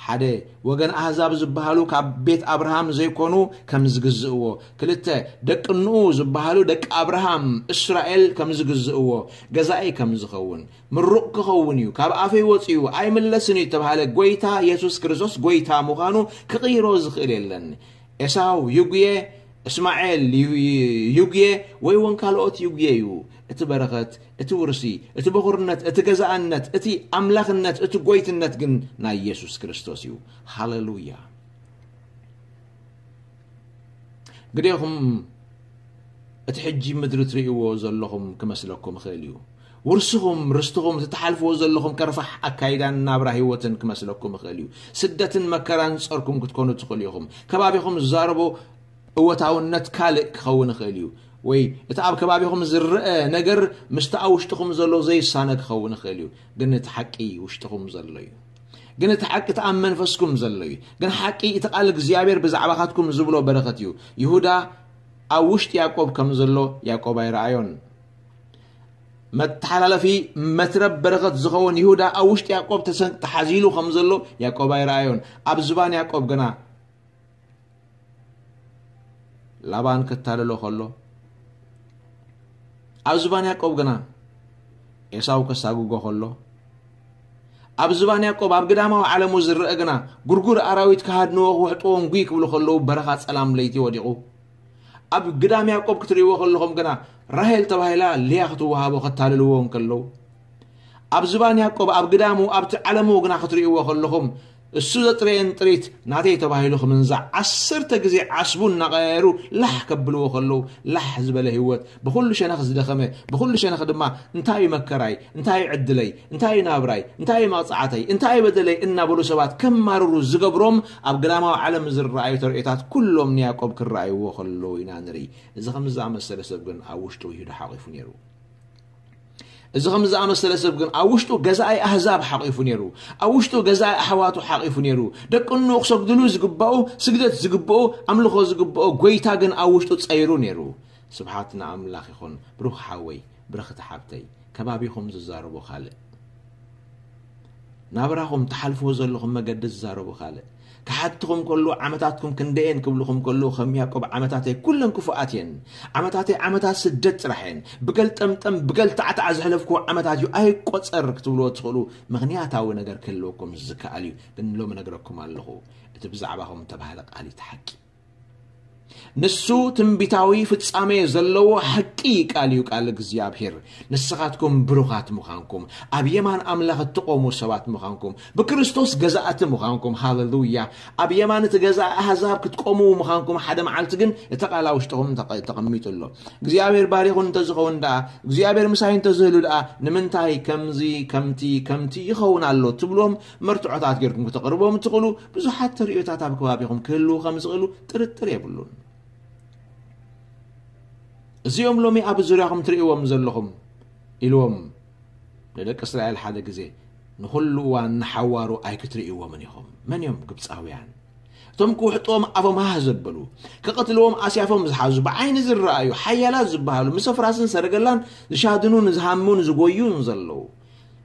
ሓደ ወገን ኣህዛብ ዝበሃሉ ካብ ቤት ኣብርሃም ዘይኮኑ ከም ዝግዝእዎ፣ ክልተ ደቂ እንኡ ዝበሃሉ ደቂ ኣብርሃም እስራኤል ከም ዝግዝእዎ፣ ገዛኢ ከም ዝኸውን፣ ምሩቕ ክኸውን እዩ፣ ካብ ኣፈይ ወጺኡ ኣይምለስን እዩ እተባህለ ጐይታ የሱስ ክርስቶስ ጐይታ ምዃኑ ክቕይሮ ዝኽእል የለን። ኤሳው ይጉየ፣ እስማኤል ይጉየ ወይ እውን ካልኦት ይጉየዩ፣ እቲ በረኸት፣ እቲ ውርሲ፣ እቲ በኹርነት፣ እቲ ገዛእነት፣ እቲ ኣምላኽነት፣ እቲ ጎይትነት ግን ናይ ኢየሱስ ክርስቶስ እዩ። ሃሌሉያ። ግዴኹም እቲ ሕጂ ምድሪ ትርእይዎ ዘለኹም ክመስለኩም ይኽእል እዩ። ውርስኹም፣ ርስትኹም፣ እቲ ትሓልፍዎ ዘለኹም ከርፋሕ ኣካይዳን ናብራ ህይወትን ክመስለኩም ይኽእል እዩ። ስደትን መከራን ጸርኩም ክትኮኑ ትኽእሉ ኢኹም። ከባቢኹም ዝዛረቦ እወታውነት ካልእ ክኸውን ይኽእል እዩ። ወይ እቲ ኣብ ከባቢኹም ዝረአ ነገር ምስቲ ኣብ ውሽጥኹም ዘሎ ዘይሳነ ክኸውን ይኽእል እዩ። ግን እቲ ሓቂ ውሽጥኹም ዘሎ እዩ። ግን እቲ ሓቂ እቲ ኣብ መንፈስኩም ዘሎ እዩ። ግን ሓቂ እቲ ቃል እግዚኣብሔር ብዛዕባኻትኩም ዝብሎ በረኸት እዩ። ይሁዳ ኣብ ውሽጢ ያዕቆብ ከም ዘሎ ያዕቆብ ኣይረኣዮን። መተሓላለፊ መትረብ በረኸት ዝኸውን ይሁዳ ኣብ ውሽጢ ያዕቆብ ተሰን-፣ ተሓዚሉ ከም ዘሎ ያዕቆብ ኣይረኣዮን። ኣብ ዝባን ያዕቆብ ግና ላባን ከታልሎ ከሎ፣ ኣብ ዝባን ያዕቆብ ግና ኤሳው ከሳጉጎ ከሎ፣ ኣብ ዝባን ያዕቆብ ኣብ ግዳማዊ ዓለሙ ዝረአ ግና ጉርጉር ኣራዊት ክሃድንዎ ክውሕጥዎ እንጉይ ክብሉ ከለዉ በረኻ ጸላም ለይቲ ወዲቑ። ኣብ ግዳም ያዕቆብ ክትርእይዎ ከለኹም ግና ራሄል ተባሂላ ልያ ክትወሃቦ ከታልልዎ እንከለዉ፣ ኣብ ዝባን ያዕቆብ ኣብ ግዳሙ ኣብቲ ዓለሙ ግና ክትርእይዎ ከለኹም እሱ ዘጥረየን ጥሪት ናተይ ተባሂሉ ክምንዛዕ ዓሰርተ ግዜ ዓስቡ እናቐያየሩ ላሕ ከብልዎ ከለዉ ላሕ ዝበለ ህይወት ብኹሉ ሸነኽ ዝደኸመ ብኹሉ ሸነኽ ድማ እንታይ እዩ መከራይ እንታይ እዩ ዕድለይ እንታይ እዩ ናብራይ እንታይ እዩ መቕጻዕተይ እንታይ እዩ በደለይ እናበሉ ሰባት ከማርሩ ዝገብሮም ኣብ ግዳማዊ ዓለም ዝረኣዩ ተርእዮታት ኩሎም ንያዕቆብ ክረኣይዎ ከለዉ ኢና ንርኢ። እዚ ከምዚ ዝኣመሰለ ሰብ ግን ኣብ ውሽጡ ይሁዳ ሓቒፉ ነይሩ። እዚ ከም ዝኣመሰለ ሰብ ግን ኣብ ውሽጡ ገዛኢ ኣህዛብ ሓቒፉ ነይሩ። ኣብ ውሽጡ ገዛኢ ኣሕዋቱ ሓቒፉ ነይሩ። ደቂ እንኡ ክሰግድሉ ዝግባኡ ስግደት ዝግብኦ ኣምልኾ ዝግብኦ ጎይታ ግን ኣብ ውሽጡ ጸይሩ ነይሩ። ስብሓት ንኣምላኽ ይኹን። ብሩኽ ሓወይ፣ ብርኽቲ ሓብተይ፣ ከባቢኹም ዝዛረቦ ካልእ፣ ናብራኹም ትሓልፍዎ ዘለኹም መገዲ ዝዛረቦ ካልእ። ክሓትኹም ከሎ ዓመታትኩም ክንደየን ክብልኹም ከሎ ከም ያዕቆብ ዓመታተይ ኩለን ክፉኣት እየን። ዓመታተይ ዓመታት ስደት ጥራሕ እየን። ብገል ጠምጠም ብገል ታዕታዕ ዘሕለፍኩዎ ዓመታት እዩ ኣይቆጸር ክትብልዎ ትኽእሉ። ምኽንያታዊ ነገር ክህልወኩም ዝከኣል እዩ። ግን ሎሚ ነግረኩም ኣለኹ፣ እቲ ብዛዕባኹም ተባህለ ቃል እዩ እቲ ሓቂ። ንሱ ትንቢታዊ ፍጻሜ ዘለዎ ሓቂ ቃል እዩ፣ ቃል እግዚኣብሔር። ንስኻትኩም ብሩኻት ምዃንኩም፣ ኣብ የማን ኣምላኽ እትቖሙ ሰባት ምዃንኩም፣ ብክርስቶስ ገዛእቲ ምዃንኩም፣ ሃሌሉያ፣ ኣብ የማን እቲ ገዛእ ኣህዛብ ክትቆሙ ምዃንኩም፣ ሓደ መዓልቲ ግን እቲ ቃል ኣብ ውሽጥኹም ተቐ-፣ ተቐሚጡ ኣሎ። እግዚኣብሔር ባሪኹን እንተዝኸውን ደኣ፣ እግዚኣብሔር ምሳይ እንተዝህሉ ደኣ፣ ንምንታይ ከምዚ፣ ከምቲ፣ ከምቲ ይኸውን ኣሎ ትብልዎም መርትዖታት ጌርኩም ክተቕርቦም ትኽእሉ ብዙሓት ተርእዮታት ኣብ ከባቢኹም ክህልዉ ከም ዝኽእሉ ጥርጥር የብሉን። እዚኦም ሎሚ ኣብ ዙርያኹም ትርእይዎም ዘለኹም ኢልዎም ንደቂ እስራኤል ሓደ ግዜ፣ ንኹሉ እዋን ንሓዋሩ ኣይክትርእይዎምን ኢኹም። መን እዮም? ግብፃውያን። እቶም ክውሕጥዎም ኣፎም ሃህ ዘበሉ፣ ክቐትልዎም ኣስያፎም ዝሓዙ፣ ብዓይኒ ዝረኣዩ፣ ሓያላት ዝበሃሉ፣ ምስ ኣፍራስን ሰረገላን ዝሻድኑን ዝሃሙን ዝጎዩን ዘለዉ፣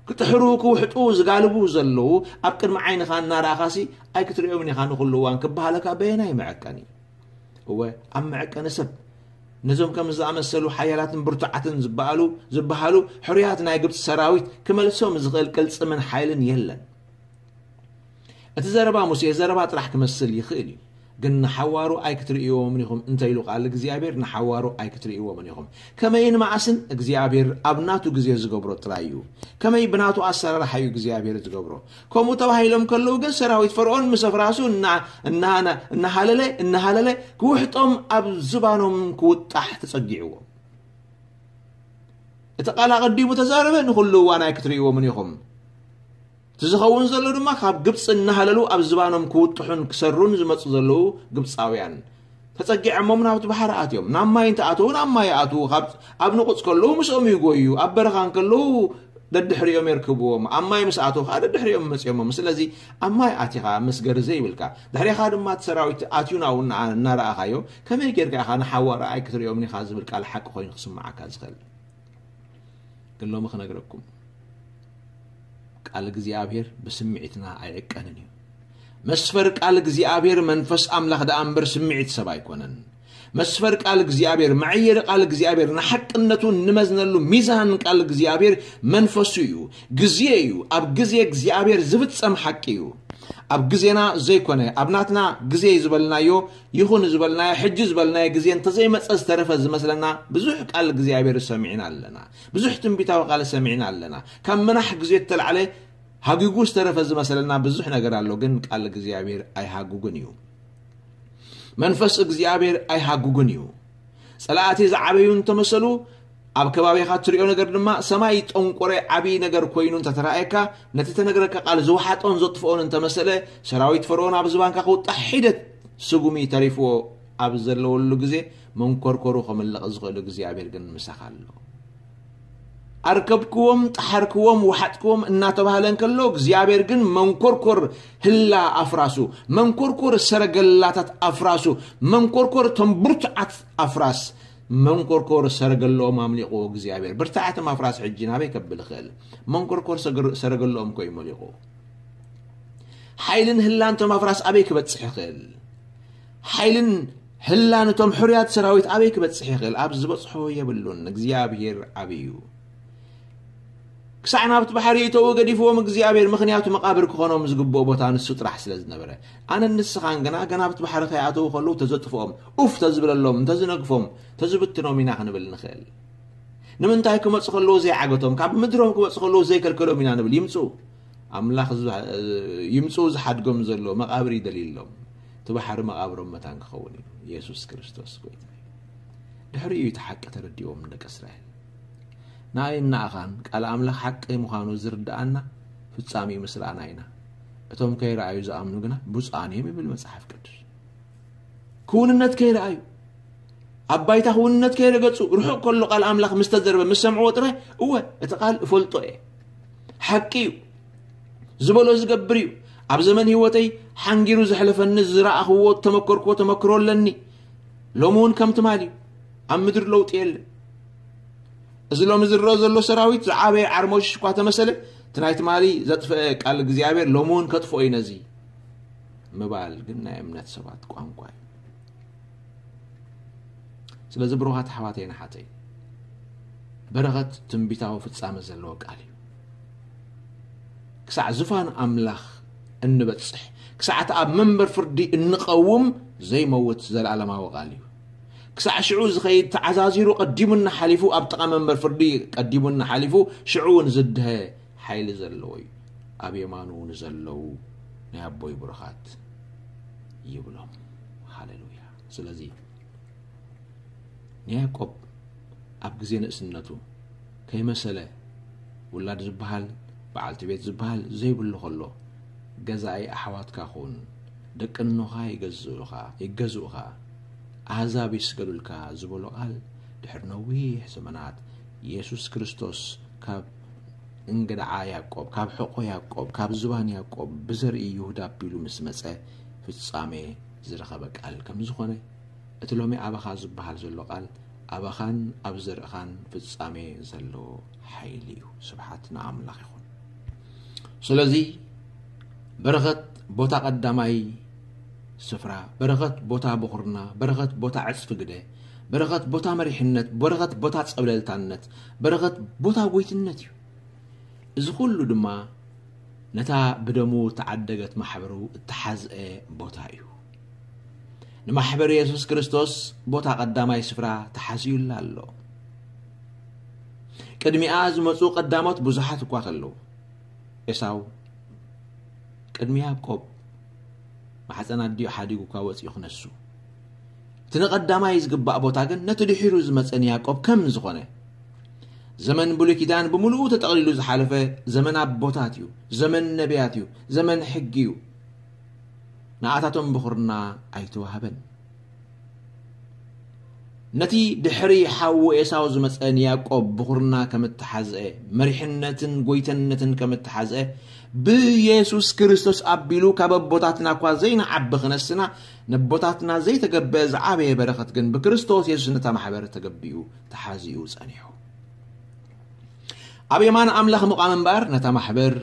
ክጥሕሩ፣ ክውሕጡ ዝጋልቡ ዘለዉ፣ ኣብ ቅድሚ ዓይንኻ እናረኣኻሲ ኣይክትርእዮምን ኢኻ ንኹሉ እዋን ክበሃለካ በየናይ መዐቀኒ? እወ፣ ኣብ መዐቀኒ ሰብ። ነዞም ከም ዝኣመሰሉ ሓያላትን ብርቱዓትን ዝበኣሉ፣ ዝበሃሉ ሕሩያት ናይ ግብፂ ሰራዊት ክመልሶም ዝኽእል ቅልጽምን ሓይልን የለን። እቲ ዘረባ ሙሴ ዘረባ ጥራሕ ክመስል ይኽእል እዩ። ግን ንሓዋሩ ኣይክትርእይዎምን ኢኹም እንተ ኢሉ ቃል እግዚኣብሔር፣ ንሓዋሩ ኣይክትርእይዎምን ኢኹም። ከመይን መዓስን እግዚኣብሔር ኣብ ናቱ ግዜ ዝገብሮ ጥራይ እዩ። ከመይ ብናቱ ኣሰራርሓ እዩ እግዚኣብሔር ዝገብሮ። ከምኡ ተባሂሎም ከለዉ ግን ሰራዊት ፈርዖን ምስ ኣፍራሱ እና-፣ እናሃነ-፣ እናሃለለ፣ እናሃለለ ክውሕጦም ኣብ ዝባኖም ክውጣሕ ተጸጊዕዎ። እቲ ቃል ኣቐዲሙ ተዛረበ፣ ንኹሉ እዋን ኣይክትርእይዎምን ኢኹም። እቲ ዝኸውን ዘሎ ድማ ካብ ግብፂ እናሃለሉ ኣብ ዝባኖም ክውጥሑን ክሰሩን ዝመፁ ዘለዉ ግብፃውያን ተፀጊዖሞም ናብቲ ባሕሪ ኣትዮም። ናብ ማይ እንተኣተዉ ናብ ማይ ይኣትዉ፣ ካብ፣ ኣብ ንቑፅ ከለዉ ምስኦም ይጎዩ፣ ኣብ በረኻ እንከለዉ ደድሕሪኦም የርክብዎም፣ ኣብ ማይ ምስ ኣተዉ ከዓ ደድሕሪኦም መፅዮሞም። ስለዚ ኣብ ማይ ኣቲኻ ምስ ገርዘ ይብልካ፣ ድሕሬኻ ድማ እቲ ሰራዊት ኣትዩ ናብኡ እና-፣ እናረኣኻዮ ከመይ ጌርካ ኢኻ ንሓዋሩ ኣይክትርእዮምን ኢኻ ዝብል ቃል ሓቂ ኮይኑ ክስምዓካ ዝኽእል? ግን ሎሚ ክነግረኩም፣ ቃል እግዚኣብሔር ብስምዒትና ኣይዕቀንን እዩ። መስፈር ቃል እግዚኣብሔር መንፈስ ኣምላኽ ደኣ እምበር ስምዒት ሰብ ኣይኮነን። መስፈር ቃል እግዚኣብሔር፣ መዐየሪ ቃል እግዚኣብሔር፣ ንሓቅነቱ እንመዝነሉ ሚዛን ቃል እግዚኣብሔር መንፈሱ እዩ። ግዜ እዩ። ኣብ ግዜ እግዚኣብሔር ዝፍጸም ሓቂ እዩ። ኣብ ግዜና ዘይኮነ፣ ኣብ ናትና ግዜ ዝበልናዮ፣ ይኹን ዝበልናዮ፣ ሕጂ ዝበልናዮ ግዜ እንተዘይመጸ ዝተረፈ ዝመስለና ብዙሕ ቃል እግዚኣብሔር ሰሚዕና ኣለና። ብዙሕ ትንቢታዊ ቃል ሰሚዕና ኣለና። ካብ መናሕ ግዜ እተላዕለ ሃጊጉ ዝተረፈ ዝመስለና ብዙሕ ነገር ኣሎ፣ ግን ቃል እግዚኣብሔር ኣይሃጉግን እዩ። መንፈስ እግዚኣብሔር ኣይሃጉግን እዩ። ጸላእቲ ዝዓበዩ እንተመሰሉ፣ ኣብ ከባቢኻ እትሪኦ ነገር ድማ ሰማይ ጠንቆረ ዓብዪ ነገር ኮይኑ እንተተራእየካ፣ ነቲ ተነግረካ ቃል ዝወሓጦን ዘጥፍኦን እንተመሰለ፣ ሰራዊት ፈርኦን ኣብ ዝባንካ ክውጣሕ ሒደት ስጉሚ ተሪፍዎ ኣብ ዘለወሉ ግዜ፣ መንኮርኮሩ ከምልቕ ዝኽእል እግዚኣብሔር ግን ምሳኻ ኣሎ። ኣርከብክዎም፣ ጠሓርክዎም፣ ወሓጥክዎም እናተባህለ እንከሎ፣ እግዚኣብሔር ግን መንኮርኮር ህላ ኣፍራሱ፣ መንኮርኮር ሰረገላታት ኣፍራሱ፣ መንኮርኮር እቶም ብርቱዓት ኣፍራስ፣ መንኮርኮር ሰረገለኦም ኣምሊቑዎ እግዚኣብሔር። ብርታዓት ኣፍራስ ሕጂ ናበይ ከብል ይኽእል? መንኮርኮር ሰገር-፣ ሰረገለኦም እኮ እዩ መሊቑ። ሓይልን ህላን እቶም ኣፍራስ ኣበይ ክበጽሕ ይኽእል? ሓይልን ህላን እቶም ሕሩያት ሰራዊት ኣበይ ክበጽሕ ይኽእል? ኣብ ዝበጽሖ የብሉን። እግዚኣብሔር ዓብዩ። ክሳዕ ናብቲ ባሕሪ ይእተዉ ገዲፍዎም እግዚኣብሔር፣ ምኽንያቱ መቓብር ክኾኖም ዝግብኦ ቦታ ንሱ ጥራሕ ስለ ዝነበረ። ኣነን ንስኻን ግና ገና ኣብቲ ባሕሪ ከይኣተዉ ከለዉ ተዘጥፍኦም፣ ኡፍ ተዝብለሎም፣ እንተዝነግፎም፣ ተዝብትኖም ኢና ክንብል ንኽእል። ንምንታይ ክመጹ ከለዉ ዘይዓገቶም፣ ካብ ምድሮም ክመጹ ከለዉ ዘይከልከሎም ኢና ንብል። ይምጹ። ኣምላኽ ዝ-፣ ይምጹ ዝሓድጎም ዘሎ መቓብር ይደልዩሎም። እቲ ባሕሪ መቓብሮም መታን ክኸውን እዩ። የሱስ ክርስቶስ ጎይታ እዩ። ድሕሪኡ እዩ እቲ ሓቂ ተረዲኦም ንደቂ እስራኤል። ንኣይን ንኣኻን ቃል ኣምላኽ ሓቂ ምዃኑ ዝርድኣና ፍጻሜኡ ምስ ረኣና ኢና። እቶም ከይረኣዩ ዝኣምኑ ግና ብፁዓን እዮም ይብል መጽሓፍ ቅዱስ። ክውንነት ከይረኣዩ፣ ኣብ ባይታ ክውንነት ከይረገጹ፣ ርሑቕ ከሎ ቃል ኣምላኽ ምስ ተዘርበ፣ ምስ ሰምዕዎ ጥራይ፣ እወ፣ እቲ ቃል እፈልጦ እየ። ሓቂ እዩ። ዝበሎ ዝገብር እዩ። ኣብ ዘመን ህይወተይ ሓንጊሩ ዘሕለፈኒ ዝረኣኽዎ፣ ተመከርክዎ ተመክሮ ኣለኒ። ሎሚ እውን ከም ትማሊ እዩ። ኣብ ምድሪ ለውጢ የለን። እዚ ሎሚ ዝረአ ዘሎ ሰራዊት ዝዓበየ ዓርሞሽ እኳ ተመሰለ፣ እቲ ናይ ትማሊ ዘጥፍአ ቃል እግዚኣብሔር ሎሚ እውን ከጥፍኦ እዩ ነዚ ምባል ግን ናይ እምነት ሰባት ቋንቋ እዩ። ስለዚ ብሩኻት ኣሕዋተይን ኣሓተይን፣ በረኸት ትንቢታዊ ፍጻመ ዘለዎ ቃል እዩ። ክሳዕ ዝፋን ኣምላኽ እንበጽሕ፣ ክሳዕ እቲ ኣብ መንበር ፍርዲ እንቐውም ዘይመውት ዘለኣለማዊ ቃል እዩ። ክሳዕ ሽዑ ዝኸይድ ተዓዛዚሩ ቀዲሙና ሓሊፉ፣ ኣብ ጥቓ መንበር ፍርዲ ቀዲሙና ሓሊፉ፣ ሽዑ እውን ዝድሀ ሓይሊ ዘለዎ እዩ። ኣብ የማኑ ንዘለዉ ናይ ኣቦይ ብሩኻት ይብሎም። ሃሌሉያ። ስለዚ ንያዕቆብ ኣብ ግዜ ንእስነቱ ከይመሰለ፣ ውላድ ዝበሃል፣ በዓልቲ ቤት ዝበሃል ዘይብሉ ከሎ፣ "ገዛኢ ኣሕዋትካ ኩን፣ ደቂ እኖኻ ይገዝኡኻ፣ ይገዝኡኻ፣ ኣህዛብ ይስገዱልካ" ዝበሎ ቃል፣ ድሕሪ ነዊሕ ዘመናት የሱስ ክርስቶስ ካብ እንግድዓ ያዕቆብ፣ ካብ ሕቖ ያዕቆብ፣ ካብ ዝባን ያዕቆብ ብዘርኢ ይሁዳ ኣቢሉ ምስ መጸ ፍጻሜ ዝረኸበ ቃል ከም ዝኾነ፣ እቲ ሎሚ ኣባኻ ዝበሃል ዘሎ ቃል ኣባኻን ኣብ ዘርእኻን ፍጻሜ ዘለዎ ሓይሊ እዩ። ስብሓት ንኣምላኽ ይኹን። ስለዚ በረኸት ቦታ ቀዳማይ ስፍራ፣ በረኸት ቦታ ብኹርና፣ በረኸት ቦታ ዕጽፊ ግደ፣ በረኸት ቦታ መሪሕነት፣ በረኸት ቦታ ጸብለልታነት፣ በረኸት ቦታ ጎይትነት እዩ። እዚ ኩሉ ድማ ነታ ብደሙ እተዓደገት ማሕበሩ እተሓዝአ ቦታ እዩ። ንማሕበር የሱስ ክርስቶስ ቦታ ቀዳማይ ስፍራ ተሓዝዩላ ኣሎ። ቅድሚኣ ዝመጹ ቀዳሞት ብዙሓት እኳ ከለዉ፣ ኤሳው ቅድሚ ያዕቆብ ማሕፀን ኣዲኡ ሓዲጉ እኳ ወፂኡ ክነሱ፣ እቲ ንቐዳማይ ዝግባእ ቦታ ግን ነቲ ድሒሩ ዝመፀ ንያዕቆብ ከም ዝኾነ፣ ዘመን ብሉይ ኪዳን ብምሉኡ ተጠቕሊሉ ዝሓለፈ ዘመን ኣቦታት እዩ፣ ዘመን ነቢያት እዩ፣ ዘመን ሕጊ እዩ። ንኣታቶም ብኹርና ኣይተዋህበን። ነቲ ድሕሪ ሓዉ ኤሳው ዝመጸ ንያዕቆብ ብኹርና ከም እተሓዝአ፣ መሪሕነትን ጎይተነትን ከም እተሓዝአ፣ ብየሱስ ክርስቶስ ኣቢሉ ካብ ኣቦታትና እኳ ዘይንዓቢ ክነስና፣ ነቦታትና ዘይተገበ ዝዓበየ በረኸት ግን ብክርስቶስ የሱስ ነታ ማሕበር ተገቢኡ ተሓዚኡ ጸኒሑ። ኣብ የማን ኣምላኽ ምቋም እምበኣር ነታ ማሕበር፣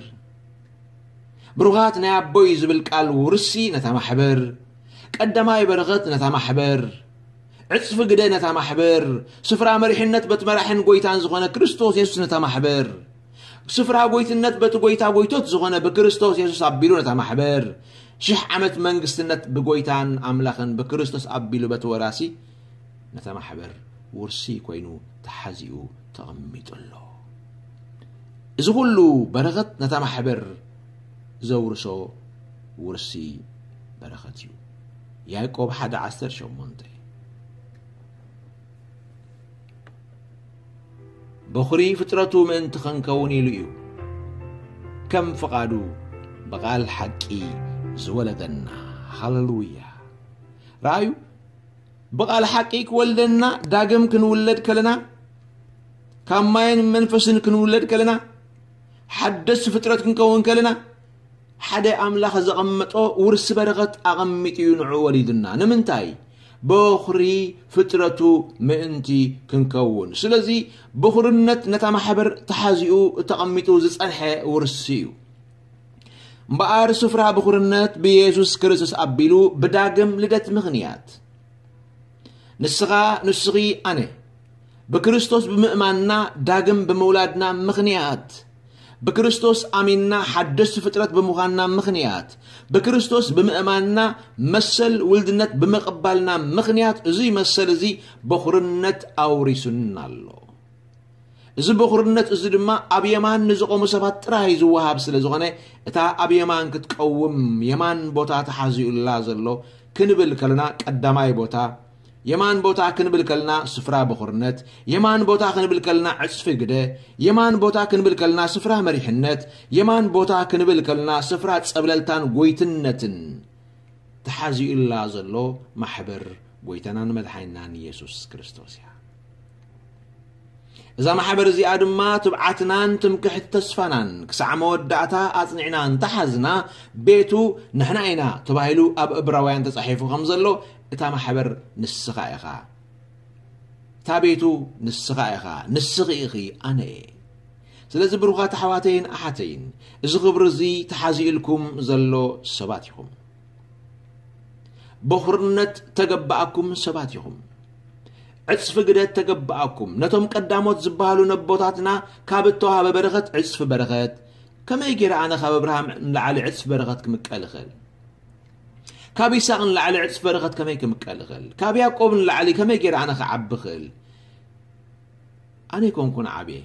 ብሩኻት ናይ ኣቦይ ዝብል ቃል ውርሲ ነታ ማሕበር፣ ቀዳማይ በረኸት ነታ ማሕበር፣ ዕጽፊ ግደ ነታ ማሕበር፣ ስፍራ መሪሕነት በት መራሕን ጎይታን ዝኾነ ክርስቶስ የሱስ ነታ ማሕበር፣ ስፍራ ጎይትነት በቲ ጎይታ ጎይቶት ዝኾነ ብክርስቶስ የሱስ ኣቢሉ ነታ ማሕበር፣ ሽሕ ዓመት መንግስትነት ብጎይታን ኣምላኽን ብክርስቶስ ኣቢሉ በቲ ወራሲ ነታ ማሕበር ውርሲ ኮይኑ ተሓዚኡ ተቐሚጡ ኣሎ። እዚ ኩሉ በረኸት ነታ ማሕበር ዘውርሶ ውርሲ በረኸት እዩ። ያዕቆብ ሓደ ዓሰርተ ሸሞንተ። በኹሪ ፍጥረቱ ምእንቲ ኸንከውን ኢሉ እዩ ከም ፍቓዱ ብቓል ሓቂ ዝወለደና። ሃሌሉያ! ረኣዩ፣ ብቓል ሓቂ ክወልደና፣ ዳግም ክንውለድ ከለና፣ ካብ ማይን መንፈስን ክንውለድ ከለና፣ ሓደስ ፍጥረት ክንከውን ከለና፣ ሓደ ኣምላኽ ዘቐመጦ ውርሲ በረኸት ኣቐሚጡ እዩ ንዑ ወሊዱና። ንምንታይ? በኹሪ ፍጥረቱ ምእንቲ ክንከውን። ስለዚ በኹርነት ነታ ማሕበር ተሓዚኡ ተቐሚጡ ዝጸንሐ ውርሲ እዩ። እምበኣር ስፍራ በኹርነት ብየሱስ ክርስቶስ ኣቢሉ ብዳግም ልደት ምኽንያት ንስኻ፣ ንስኺ፣ ኣነ ብክርስቶስ ብምእማንና ዳግም ብምውላድና ምኽንያት፣ ብክርስቶስ ኣሚንና ሓደስቲ ፍጥረት ብምዃንና ምኽንያት፣ ብክርስቶስ ብምእማንና መሰል ውልድነት ብምቕባልና ምኽንያት፣ እዚ መሰል እዚ በኹርነት ኣውሪሱና ኣሎ። እዚ በኹርነት እዚ ድማ ኣብ የማን ንዝቖሙ ሰባት ጥራይ ዝወሃብ ስለ ዝኾነ፣ እታ ኣብ የማን ክትቀውም የማን ቦታ ተሓዚኡላ ዘሎ ክንብል ከለና፣ ቀዳማይ ቦታ የማን ቦታ ክንብል ከለና ስፍራ በኹርነት፣ የማን ቦታ ክንብል ከለና ዕጽፊ ግደ፣ የማን ቦታ ክንብል ከለና ስፍራ መሪሕነት፣ የማን ቦታ ክንብል ከለና ስፍራ ጸብለልታን ጎይትነትን ተሓዚኡላ ዘሎ ማሕበር ጎይታናን መድሓኒናን የሱስ ክርስቶስ እያ። እዛ ማሕበር እዚኣ ድማ ትብዓትናን ትምክሕቲ ተስፋናን ክሳዕ መወዳእታ ኣጽኒዕና እንተሓዝና፣ ቤቱ ንሕና ኢና ተባሂሉ ኣብ እብራውያን ተጻሒፉ ከም ዘሎ፣ እታ ማሕበር ንስኻ ኢኻ። እታ ቤቱ ንስኻ ኢኻ፣ ንስኺ ኢኺ፣ ኣነ እየ። ስለዚ ብሩኻት ኣሕዋተይን ኣሓተይን፣ እዚ ክብሪ እዚ ተሓዚኡልኩም ዘሎ ሰባት ኢኹም። በኹርነት ተገባኣኩም ሰባት ኢኹም። ዕጽፊ ግደት ተገባኣኩም። ነቶም ቀዳሞት ዝበሃሉ ነቦታትና ካብ እተዋህበ በረኸት ዕጽፊ በረኸት፣ ከመይ ገይረ ኣነ ካብ ኣብርሃም ንላዕሊ ዕጽፊ በረኸት ክምቀል እኽእል? ካብ ይስሐቅ ንላዕሊ ዕጽፊ በረኸት ከመይ ክምቀል እኽእል? ካብ ያዕቆብ ንላዕሊ ከመይ ገይረ ኣነ ክዓቢ እኽእል? ኣነ ኣይኮንኩን ዓብየ።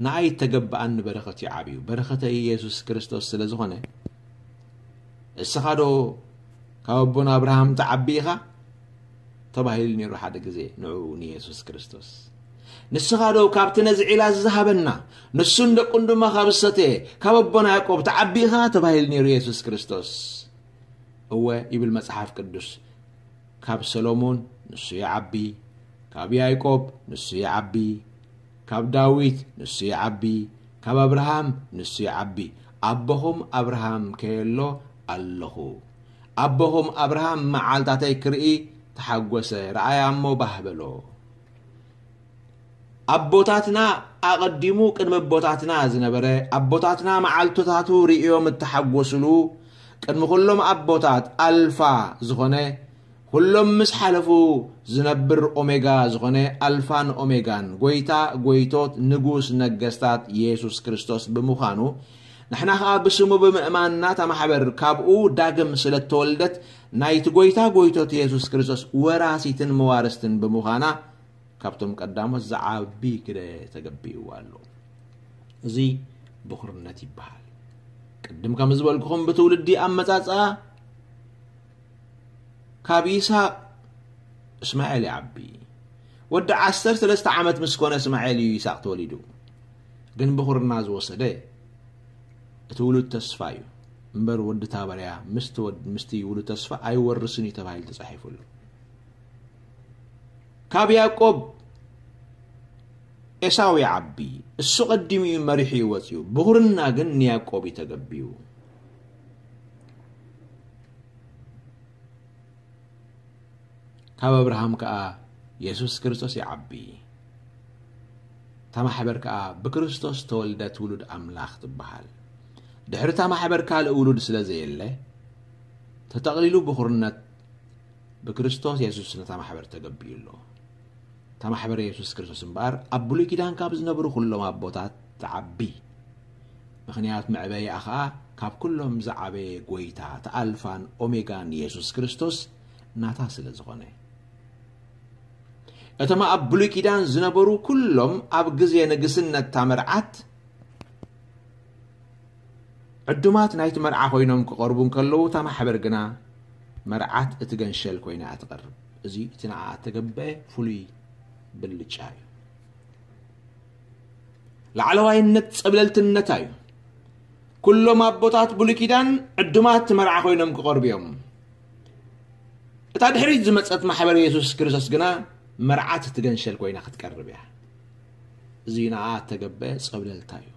ንኣይ እተገብኣኒ በረኸት እዩ ዓብዩ። በረኸተይ የሱስ ክርስቶስ ስለ ዝኾነ፣ እስኻ ዶ ካብ ኣቦና ኣብርሃም ትዓቢ ኢኻ? ተባሂሉ ነይሩ ሓደ ግዜ ንዕኡ ንየሱስ ክርስቶስ። ንስኻ ዶ ካብቲ ነዚ ዒላ እዚ ዝሃበና፣ ንሱን ደቁን ድማ ካብ ዝሰተየ፣ ካብ ኣቦና ያዕቆብ ትዓቢ ኢኻ? ተባሂሉ ነይሩ የሱስ ክርስቶስ። እወ፣ ይብል መጽሓፍ ቅዱስ፣ ካብ ሰሎሞን ንሱ ይዓቢ፣ ካብ ያዕቆብ ንሱ ይዓቢ፣ ካብ ዳዊት ንሱ ይዓቢ፣ ካብ ኣብርሃም ንሱ ይዓቢ። ኣቦኹም ኣብርሃም ከየሎ ኣለኹ። ኣቦኹም ኣብርሃም መዓልታተይ ክርኢ ተሓጎሰ፣ ረኣያ እሞ ባህ በሎ። ኣቦታትና፣ ኣቐዲሙ ቅድሚ ኣቦታትና ዝነበረ፣ ኣቦታትና መዓልቶታቱ ርእዮም እተሓጎስሉ፣ ቅድሚ ኩሎም ኣቦታት ኣልፋ ዝኾነ፣ ኩሎም ምስ ሓለፉ ዝነብር ኦሜጋ ዝኾነ፣ ኣልፋን ኦሜጋን፣ ጎይታ ጎይቶት፣ ንጉስ ነገስታት የሱስ ክርስቶስ ብምዃኑ፣ ንሕና ኸኣ ብስሙ ብምእማን ናታ ማሕበር ካብኡ ዳግም ስለ እተወልደት፣ ናይቲ ጎይታ ጎይቶት የሱስ ክርስቶስ ወራሲትን መዋርስትን ብምዃና፣ ካብቶም ቀዳሞት ዝዓቢ ግደ ተገቢእዋ ኣሎ። እዚ ብኹርነት ይበሃል። ቅድም ከም ዝበልኩኹም ብትውልዲ ኣመጻጽኣ ካብ ይስሐቅ እስማኤል ይዓቢ። ወዲ ዓሰርተ ሰለስተ ዓመት ምስ ኮነ እስማኤል እዩ ይስሐቅ ተወሊዱ። ግን ብኹርና ዝወሰደ እቲ ውሉድ ተስፋ እዩ እምበር ወዲ ታበርያ ምስቲ ወድ-፣ ምስቲ ውሉድ ተስፋ ኣይወርስን እዩ ተባሂሉ ተጻሒፉ ኣሎ። ካብ ያዕቆብ ኤሳው ይዓቢ፣ እሱ ቀዲሙ እዩ መሪሑ እዩ ወጺኡ። ብኹርና ግን ንያዕቆብ እዩ ተገቢኡ። ካብ ኣብርሃም ከኣ የሱስ ክርስቶስ ይዓቢ። እታ ማሕበር ከኣ ብክርስቶስ ተወልደት ውሉድ ኣምላኽ ትበሃል። ድሕሪ እታ ማሕበር ካልእ ውሉድ ስለ ዘየለ፣ ተጠቕሊሉ ብኹርነት ብክርስቶስ የሱስ ነታ ማሕበር ተገቢኡ ኣሎ። እታ ማሕበር የሱስ ክርስቶስ እምበኣር ኣብ ብሉይ ኪዳን ካብ ዝነበሩ ኩሎም ኣቦታት ትዓቢ። ምኽንያት መዕበይኣ ኸኣ ካብ ኩሎም ዝዓበየ ጎይታ፣ እቲ ኣልፋን ኦሜጋን የሱስ ክርስቶስ ናታ ስለ ዝኾነ። እቶም ኣብ ብሉይ ኪዳን ዝነበሩ ኩሎም ኣብ ግዜ ንግስነት እታ መርዓት ዕዱማት ናይቲ መርዓ ኮይኖም ክቐርቡ እንከለዉ፣ እታ ማሕበር ግና መርዓት እቲ ገንሸል ኮይና እያ ትቐርብ። እዚ እቲ ንዓኣ እተገብአ ፍሉይ ብልጫ እዩ። ላዕለዋይነት ጸብለልትነታ እዩ። ኩሎም ኣቦታት ብሉይ ኪዳን ዕዱማት መርዓ ኮይኖም ክቐርቡ እዮም። እታ ድሕሪት ዝመጸት ማሕበር የሱስ ክርስቶስ ግና መርዓት ትገንሸል ኮይና ክትቀርብ እያ። እዚ ንኣ እተገብአ ጸብለልታ እዩ።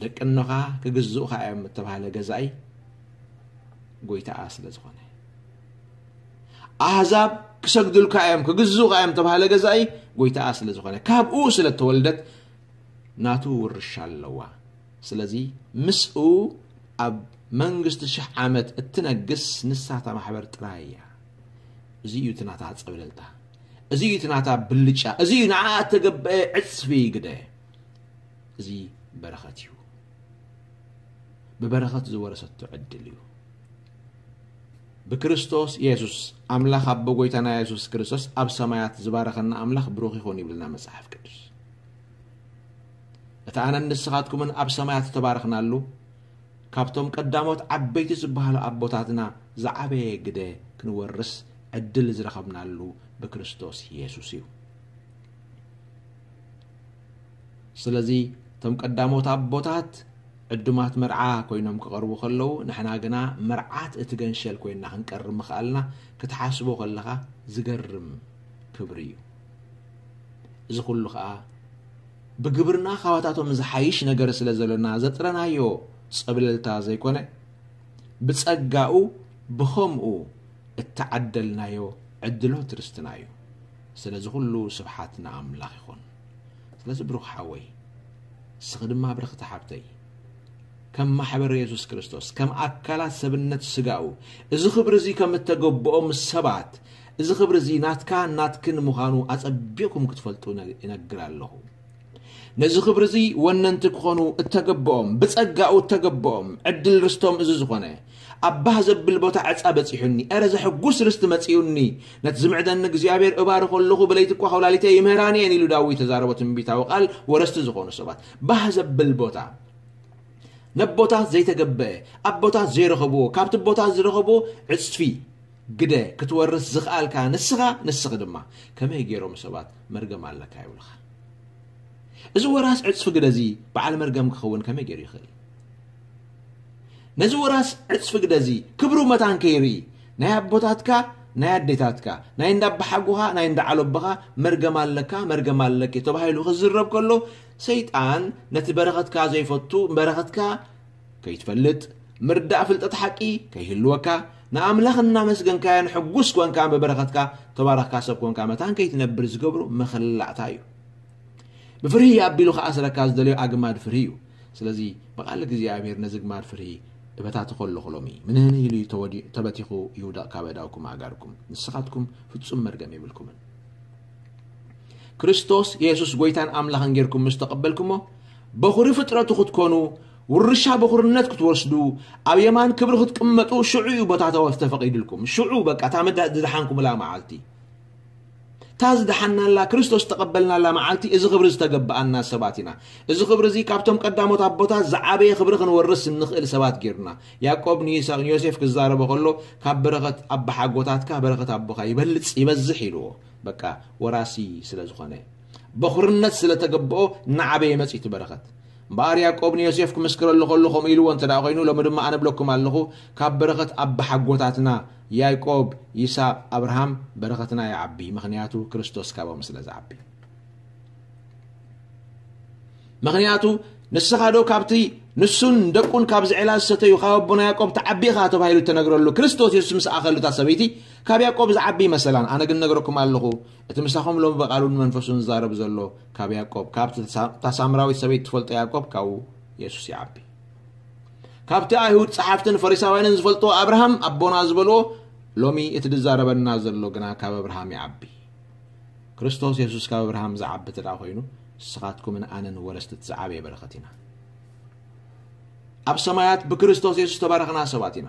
ደቂ እኖኻ ክግዝኡኻ እዮም እተባህለ ገዛኢ ጎይታኣ ስለ ዝኾነ፣ ኣህዛብ ክሰግዱልካ እዮም፣ ክግዝኡኻ እዮም እተባህለ ገዛኢ ጎይታኣ ስለ ዝኾነ፣ ካብኡ ስለ እተወልደት ናቱ ውርሻ ኣለዋ። ስለዚ ምስኡ ኣብ መንግስቲ ሽሕ ዓመት እትነግስ ንሳ እታ ማሕበር ጥራይ እያ። እዚ እዩ እቲ ናታ ጸብለልታ። እዚ እዩ እቲ ናታ ብልጫ። እዚ እዩ ንዓ እተገብአ ዕጽፊ ግደ። እዚ በረኸት እዩ። ብበረኸት ዝወረሰቶ ዕድል እዩ። ብክርስቶስ የሱስ ኣምላኽ ኣቦ ጎይታና የሱስ ክርስቶስ ኣብ ሰማያት ዝባረኸና ኣምላኽ ብሩኽ ይኹን ይብልና መጽሓፍ ቅዱስ። እቲ ኣነን ንስኻትኩምን ኣብ ሰማያት ዝተባረኽናሉ፣ ካብቶም ቀዳሞት ዓበይቲ ዝበሃሉ ኣቦታትና ዝዓበየ ግደ ክንወርስ ዕድል ዝረኸብናሉ ብክርስቶስ የሱስ እዩ። ስለዚ እቶም ቀዳሞት ኣቦታት ዕዱማት መርዓ ኮይኖም ክቐርቡ ከለዉ፣ ንሕና ግና መርዓት እቲ ገንሸል ኮይንና ክንቀርብ ምኽኣልና ክትሓስቦ ከለኻ ዝገርም ክብሪ እዩ። እዚ ኩሉ ኸኣ ብግብርና ካባታቶም ዝሓይሽ ነገር ስለ ዘሎና ዘጥረናዮ ጸብለልታ ዘይኮነ፣ ብጸጋኡ ብኸምኡ እተዓደልናዮ ዕድሎት ርስትና እዩ። ስለዚ ኩሉ ስብሓት ንኣምላኽ ይኹን። ስለዚ ብሩኽ ሓወይ፣ ንስኺ ድማ ብርኽቲ ሓብተይ፣ ከም ማሕበር የሱስ ክርስቶስ፣ ከም ኣካላት ሰብነት ስጋኡ፣ እዚ ክብሪ እዚ ከም እተገብኦም ሰባት፣ እዚ ክብሪ እዚ ናትካ ናትክን ምዃኑ ኣጸቢቕኩም ክትፈልጡ እነ-፣ እነግር ኣለኹ። ነዚ ክብሪ እዚ ወነንቲ ክኾኑ እተገብኦም፣ ብጸጋኡ እተገብኦም ዕድል ርስቶም እዚ ዝኾነ፣ ኣብ ባህ ዘብል ቦታ ዕጻ በጺሑኒ፣ ኤረ ዘሕጉስ ርስቲ መጺኡኒ፣ ነቲ ዝምዕደኒ እግዚኣብሔር እባርኾ ኣለኹ፣ ብለይቲ እኳ ኮላሊተይ ይምህራኒ እየን ኢሉ ዳዊት ተዛረቦ ትንቢታዊ ቃል ወረስቲ ዝኾኑ ሰባት። ባህ ዘብል ቦታ፣ ነቦታት ዘይተገበአ፣ ኣቦታት ዘይረኸብዎ፣ ካብቲ ቦታ ዝረኸብዎ ዕጽፊ ግደ ክትወርስ ዝኽኣልካ ንስኻ፣ ንስኺ ድማ ከመይ ገይሮም ሰባት መርገም ኣለካ ይብሉኻ? እዚ ወራስ ዕጽፊ ግደ እዚ በዓል መርገም ክኸውን ከመይ ገይሩ ይኽእል? ነዚ ወራስ ዕጽፊ ግደ እዚ ክብሩ መታን ከይርኢ ናይ ኣቦታትካ፣ ናይ ኣዴታትካ፣ ናይ እንዳ ኣባሓጎኻ፣ ናይ እንዳ ዓሎቦኻ መርገም ኣለካ፣ መርገም ኣለኪ ተባሂሉ ክዝረብ ከሎ፣ ሰይጣን ነቲ በረኸትካ ዘይፈቱ፣ በረኸትካ ከይትፈልጥ፣ ምርዳእ ፍልጠት ሓቂ ከይህልወካ፣ ንኣምላኽ እናመስገንካዮን ሕጉስ ኮንካ ብበረኸትካ ተባረኽካ ሰብ ኮንካ መታን ከይትነብር ዝገብሮ መኸላእታ እዩ። ብፍርሂ ኣቢሉ ክኣስረካ ዝደልዮ ኣግማድ ፍርሂ እዩ። ስለዚ ብቓል እግዚኣብሔር ነዚ ግማድ ፍርሂ እበታትኾ ኣለኹ ሎሚ። ምንህንህ ኢሉ እዩ ተወዲ-፣ ተበቲኹ ይውደቕ ካብ ኣእዳውኩም ኣእጋርኩም። ንስኻትኩም ፍጹም መርገም የብልኩምን። ክርስቶስ የሱስ ጎይታን ኣምላኽን ጌርኩም ምስ ተቐበልኩሞ፣ በኹሪ ፍጥረቱ ክትኮኑ፣ ውርሻ በኹርነት ክትወስዱ፣ ኣብ የማን ክብሪ ክትቅመጡ፣ ሽዑ እዩ ቦታ ተወ-፣ ተፈቒዱልኩም። ሽዑ በቃ እታ ምዳ-፣ ዝደሓንኩምላ መዓልቲ። እታ ዝደሓናላ፣ ክርስቶስ ዝተቐበልናላ መዓልቲ፣ እዚ ክብሪ ዝተገበኣና ሰባት ኢና። እዚ ክብሪ እዚ ካብቶም ቀዳሞት ኣቦታት ዝዓበየ ክብሪ ክንወርስ እንኽእል ሰባት ጌሩና። ያዕቆብ ንይስሐቅ፣ ንዮሴፍ ክዛረቦ ከሎ፣ ካብ በረኸት ኣባሓጎታትካ በረኸት ኣቦኻ ይበልጽ፣ ይበዝሕ ኢልዎ። በቃ ወራሲ ስለ ዝኾነ፣ በኹርነት ስለ ተገብኦ እናዓበየ መጺኡ እቲ በረኸት። እምበኣር ያዕቆብ ንዮሴፍ ክምስክረሉ ከሎ ከምኡ ኢልዎ እንተ ደኣ ኮይኑ፣ ሎሚ ድማ ኣነ እብለኩም ኣለኹ፣ ካብ በረኸት ኣባሓጎታትና ያዕቆብ፣ ይስሐቅ፣ ኣብርሃም በረኸትና ይዓቢ፣ ምኽንያቱ ክርስቶስ ካብኦም ስለ ዝዓቢ። ምኽንያቱ ንስኻ ዶ ካብቲ ንሱን ደቁን ካብ ዝዕላ ዝሰተዩ ካብ ኣቦና ያዕቆብ ትዓቢ ኢኻ ተባሂሉ እተነግረሉ ክርስቶስ የሱስ ምስ ኣኸሉ እታ ሰበይቲ ካብ ያዕቆብ ዝዓቢ ይመሰላን። ኣነ ግን ነግረኩም ኣለኹ፣ እቲ ምሳኹም ሎሚ ብቓሉን መንፈሱን ዝዛረብ ዘሎ ካብ ያዕቆብ፣ ካብቲ እታ ሳምራዊት ሰበይቲ ትፈልጦ ያዕቆብ ካብኡ የሱስ ይዓቢ። ካብቲ ኣይሁድ ጸሓፍትን ፈሪሳውያንን ዝፈልጦ ኣብርሃም ኣቦና ዝበልዎ ሎሚ እቲ ዝዛረበና ዘሎ ግና ካብ ኣብርሃም ይዓቢ። ክርስቶስ የሱስ ካብ ኣብርሃም ዝዓቢ እንተ ደኣ ኮይኑ፣ ንስኻትኩምን ኣነን ወረስቲ እቲ ዝዓበየ በረኸት ኢና። ኣብ ሰማያት ብክርስቶስ የሱስ ተባረኽና ሰባት ኢና።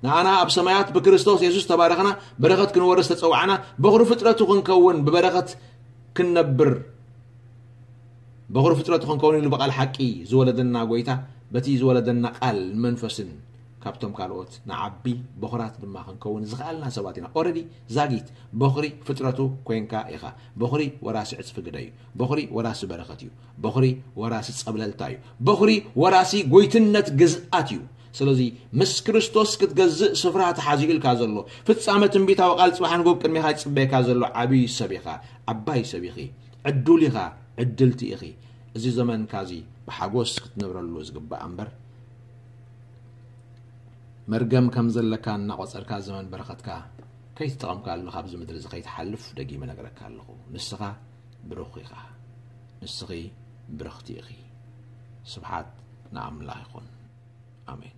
ንኣና ኣብ ሰማያት ብክርስቶስ የሱስ ተባረኽና፣ በረኸት ክንወርስ ተጸዋዕና፣ በኹሪ ፍጥረቱ ክንከውን፣ ብበረኸት ክንነብር፣ በኹሪ ፍጥረቱ ክንከውን ኢሉ ብቓል ሓቂ ዝወለደና ጎይታ፣ በቲ ዝወለደና ቃል መንፈስን ካብቶም ካልኦት ንዓቢ በኹራት ድማ ክንከውን ዝኸኣልና ሰባት ኢና። ኦረዲ ዛጊት በኹሪ ፍጥረቱ ኮንካ ኢኻ። በኹሪ ወራሲ ዕጽፊ ግደ እዩ። በኹሪ ወራሲ በረኸት እዩ። በኹሪ ወራሲ ጸብለልታ እዩ። በኹሪ ወራሲ ጎይትነት ግዝኣት እዩ። ስለዚ ምስ ክርስቶስ ክትገዝእ ስፍራ ተሓዚኡልካ ዘሎ፣ ፍጻመ ትንቢታዊ ቃል ጽባሕ ንጎብ ቅድሜኻ ይጽበየካ ዘሎ ዓብዪ ሰብ ኢኻ፣ ዓባይ ሰብ ኢኺ፣ ዕዱል ኢኻ፣ ዕድልቲ ኢኺ። እዚ ዘመንካ እዚ ብሓጎስ ክትነብረሉ ዝግባእ እምበር፣ መርገም ከም ዘለካ እናቖጸርካ ዘመን በረኸትካ ከይተጠቐምካሉ ካብዚ ምድሪ እዚ ከይትሓልፍ ደጊመ ነግረካ ኣለኹ። ንስኻ ብሩኽ ኢኻ። ንስኺ ብርኽቲ ኢኺ። ስብሓት ንኣምላኽ ይኹን። ኣሜን።